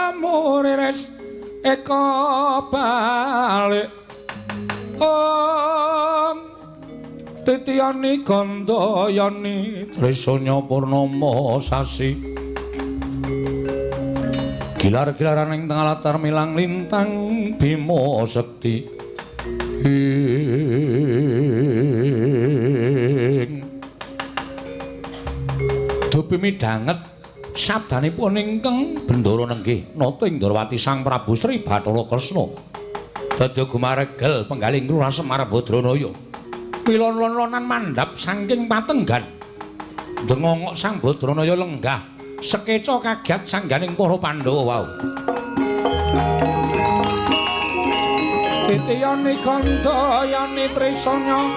samurires eka balik om titiyani gandayani trisanya purnama sasi gilar-gilaran ing tengah latar milang lintang bima sekti ing dupi midhanget sabdanipun ingkang Bendara Nenggih nata ing Ndorowati Sang Prabu Sri Bathara Kresna dadi gumaregel penggalih Lurah Semar Badranaya wilon-lonan mandhap saking patenggan ndengongok Sang Badranaya lenggah sekeca kaget sangganing para Pandhawa wau. Titiyani gandayani trisanya om.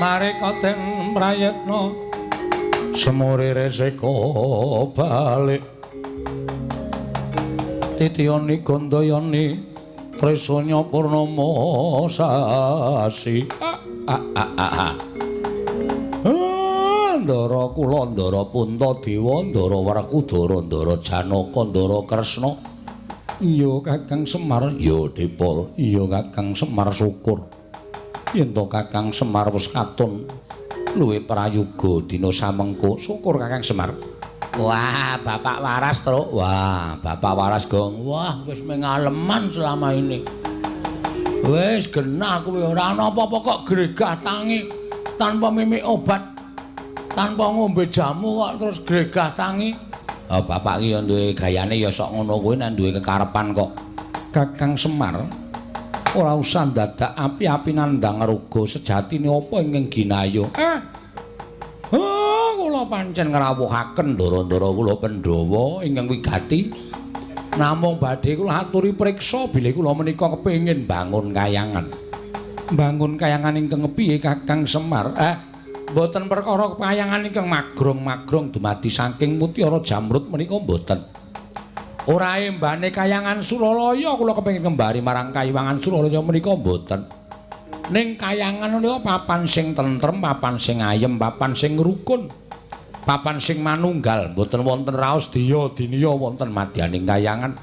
Mareka den prayitna semure reseka balik titiyani gandayani tresanya purnama sasi. Ndara kula ndara Puntadewa ndara Werkudara ndara Janaka ndara Kresna. Iya Kakang Semar. Ya Dipol. Iya Kakang Semar syukur yen to Kakang Semar wis katon luwih prayoga dina samengko. Syukur Kakang Semar. Wah, bapak waras, Truk. Wah, bapak waras, Gong. Wah, wis mengaleman selama ini. Wis genah kuwi ora ana apa-apa kok gregah tangi tanpa mimik obat, tanpa ngombe jamu kok terus gregah tangi. Oh, bapak ki ya duwe gayane ya sok ngono kuwi nek duwe kekarepan kok. Kakang Semar ora usah dadak api-api nandhang ruga sejatine apa ingkang ginayo. Kula pancen ngrawuhaken ndara-ndara kula Pandhawa ingkang wigati. Namung badhe kula aturi priksa bilih kula menika kepengin bangun kayangan. Bangun kayangan ingkang piye Kakang Semar? Mboten perkara kayangan ingkang magrong-magrong dumadi saking mutiara jamrut menika mboten. Ora embane kayangan Suralaya kula kepengin kembali marang kayiwangan Suralaya menika mboten. Ning kayangan menika papan sing tentrem, papan sing ayem, papan sing rukun, papan sing manunggal, mboten wonten raos diya diniya wonten madyaning kayangan.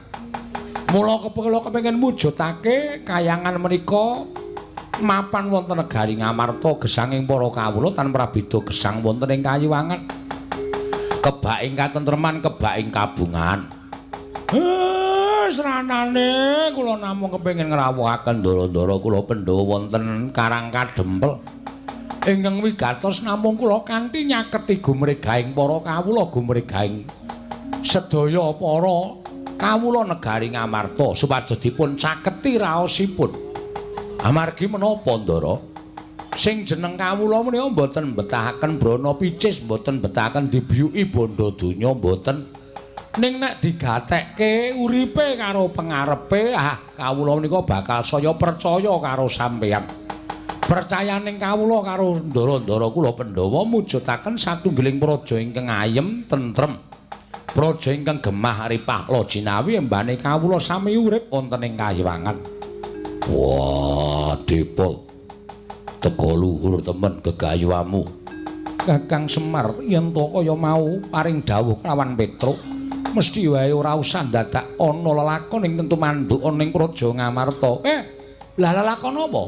Mula kula kepengin mujudake kayangan menika mapan wonten negari Ngamarta gesanging para kawula tan prabida gesang wonten ing kayiwangan. Kebak ing katentreman, kebak ing kabungan. Sranane kula namung kepengin ngrawuhaken ndara-ndara kula Pandhawa wonten Karang Kadempel. Ingkang wigatos namung kula kanthi nyaketi gumregahing para kawula, gumregahing sedaya para kawula negari Ngamarta supados dipun caketi raosipun. Amargi menapa ndara? Sing jeneng kawula menika mboten mbetahaken brana picis, mboten mbetahaken dibiyuki bondo donya mboten. Ning nek digatekke uripe karo pengarepe, kawula menika bakal saya percaya karo sampeyan. Percayaning kawula karo ndara-ndara kula Pandhawa mujudaken satunggiling praja ingkang ayem tentrem. Praja ingkang gemah ripah lajinawi embane kawula sami urip wonten ing kayiwangan. Wah, Dipol. Teka luhur temen gegayuhamu. Kakang Semar yen to kaya mau paring dawuh kelawan Petruk, mesti wae ora usah dadak ana lelakon ing tentu manduk ana ing praja Ngamarta. Lah lelakon apa?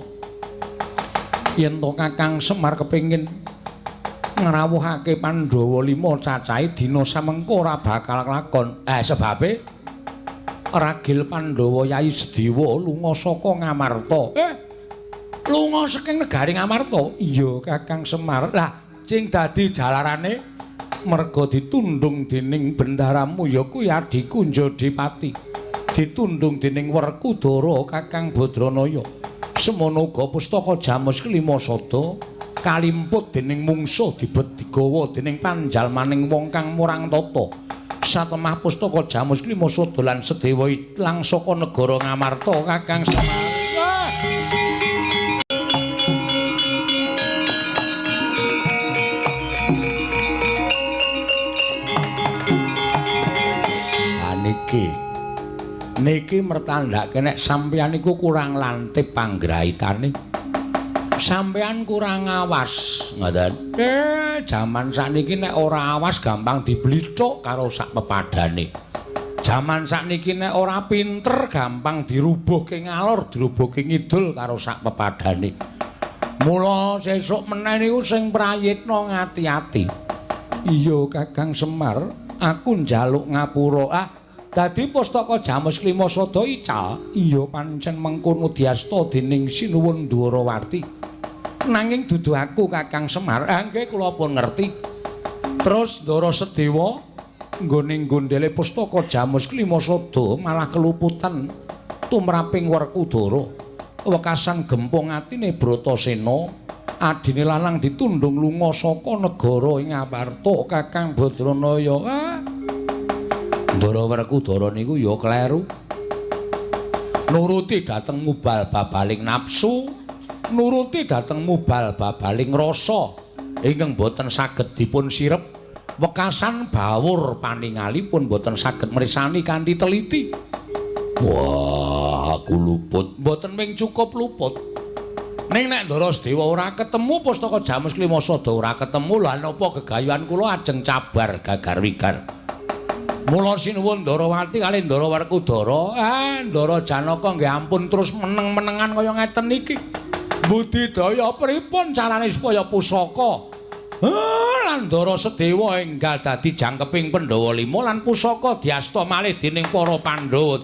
Yen to Kakang Semar kepengin ngrawuhake Pandhawa 5 cacahe dina samengko ora bakal lakon. Sebabe ragil Pandhawa Yayi Sediwa lunga saka Ngamarta. Lunga saking negari Ngamarta? Iya Kakang Semar. Lah sing dadi jalarane merga ditundung dening bendaramu ya kuwi adhiku Njodipati. Ditundung dening Werkudara Kakang Badranaya. Semono uga pustaka Jamus kelima sada kalimput dening mungsuh dibet digawa dening panjalmaning wong kang murang tata. Satemah pustaka Jamus kelima sada lan Sedewa ilang saka negara Ngamarta Kakang Semar. Niki mertandhake nek sampeyan niku kurang lantip panggraitane. Sampeyan kurang awas, ngoten. Jaman sakniki nek ora awas gampang diblithuk karo sak pepadane. Jaman sakniki nek ora pinter gampang dirubuhke ngalor, dirubuhke ngidul karo sak pepadane. Mula sesuk meneh niku sing prayitna ngati-ati. Iya Kakang Semar, aku njaluk ngapura. Dadi pustaka Jamus Klima Sada ical. Iya pancen mengkono diasta dening Sinuwun Dwarawati. Nanging dudu aku Kakang Semar. Nggih kula pun ngerti. Terus Ndara Sedewa nggone gondele pustaka Jamus Klima Sada malah keluputan tumraping Werkudara. Wekasan gempung atine Bratasena, adine lanang ditundung lunga saka negara ing Ngamarta Kakang Badranaya. Ndara Werkudara niku ya kleru. Nuruti dhateng mubal babaling nafsu, Nuruti dhateng mubal babaling rasa ingkang boten saged dipun sirep, wekasan bawur paningalipun boten saged mresani kanthi teliti. Wah, aku luput. Mboten ming cukup luput. Ning nek Ndara Sedewa ora ketemu pustaka Jamus Klimasada ora ketemu, lha napa gegayuhan kula ajeng cabar gagar wigar. Mula sinuwun Ndarawati kalih Ndara Werkudara, Ndara Janaka nggih ampun terus meneng-menengan kaya ngeten iki. Budidaya pripun carane supaya pusaka lan Ndara Sedewa enggal dadi jangkeping Pandhawa 5 lan pusaka diasta malih dening para Pandhawa.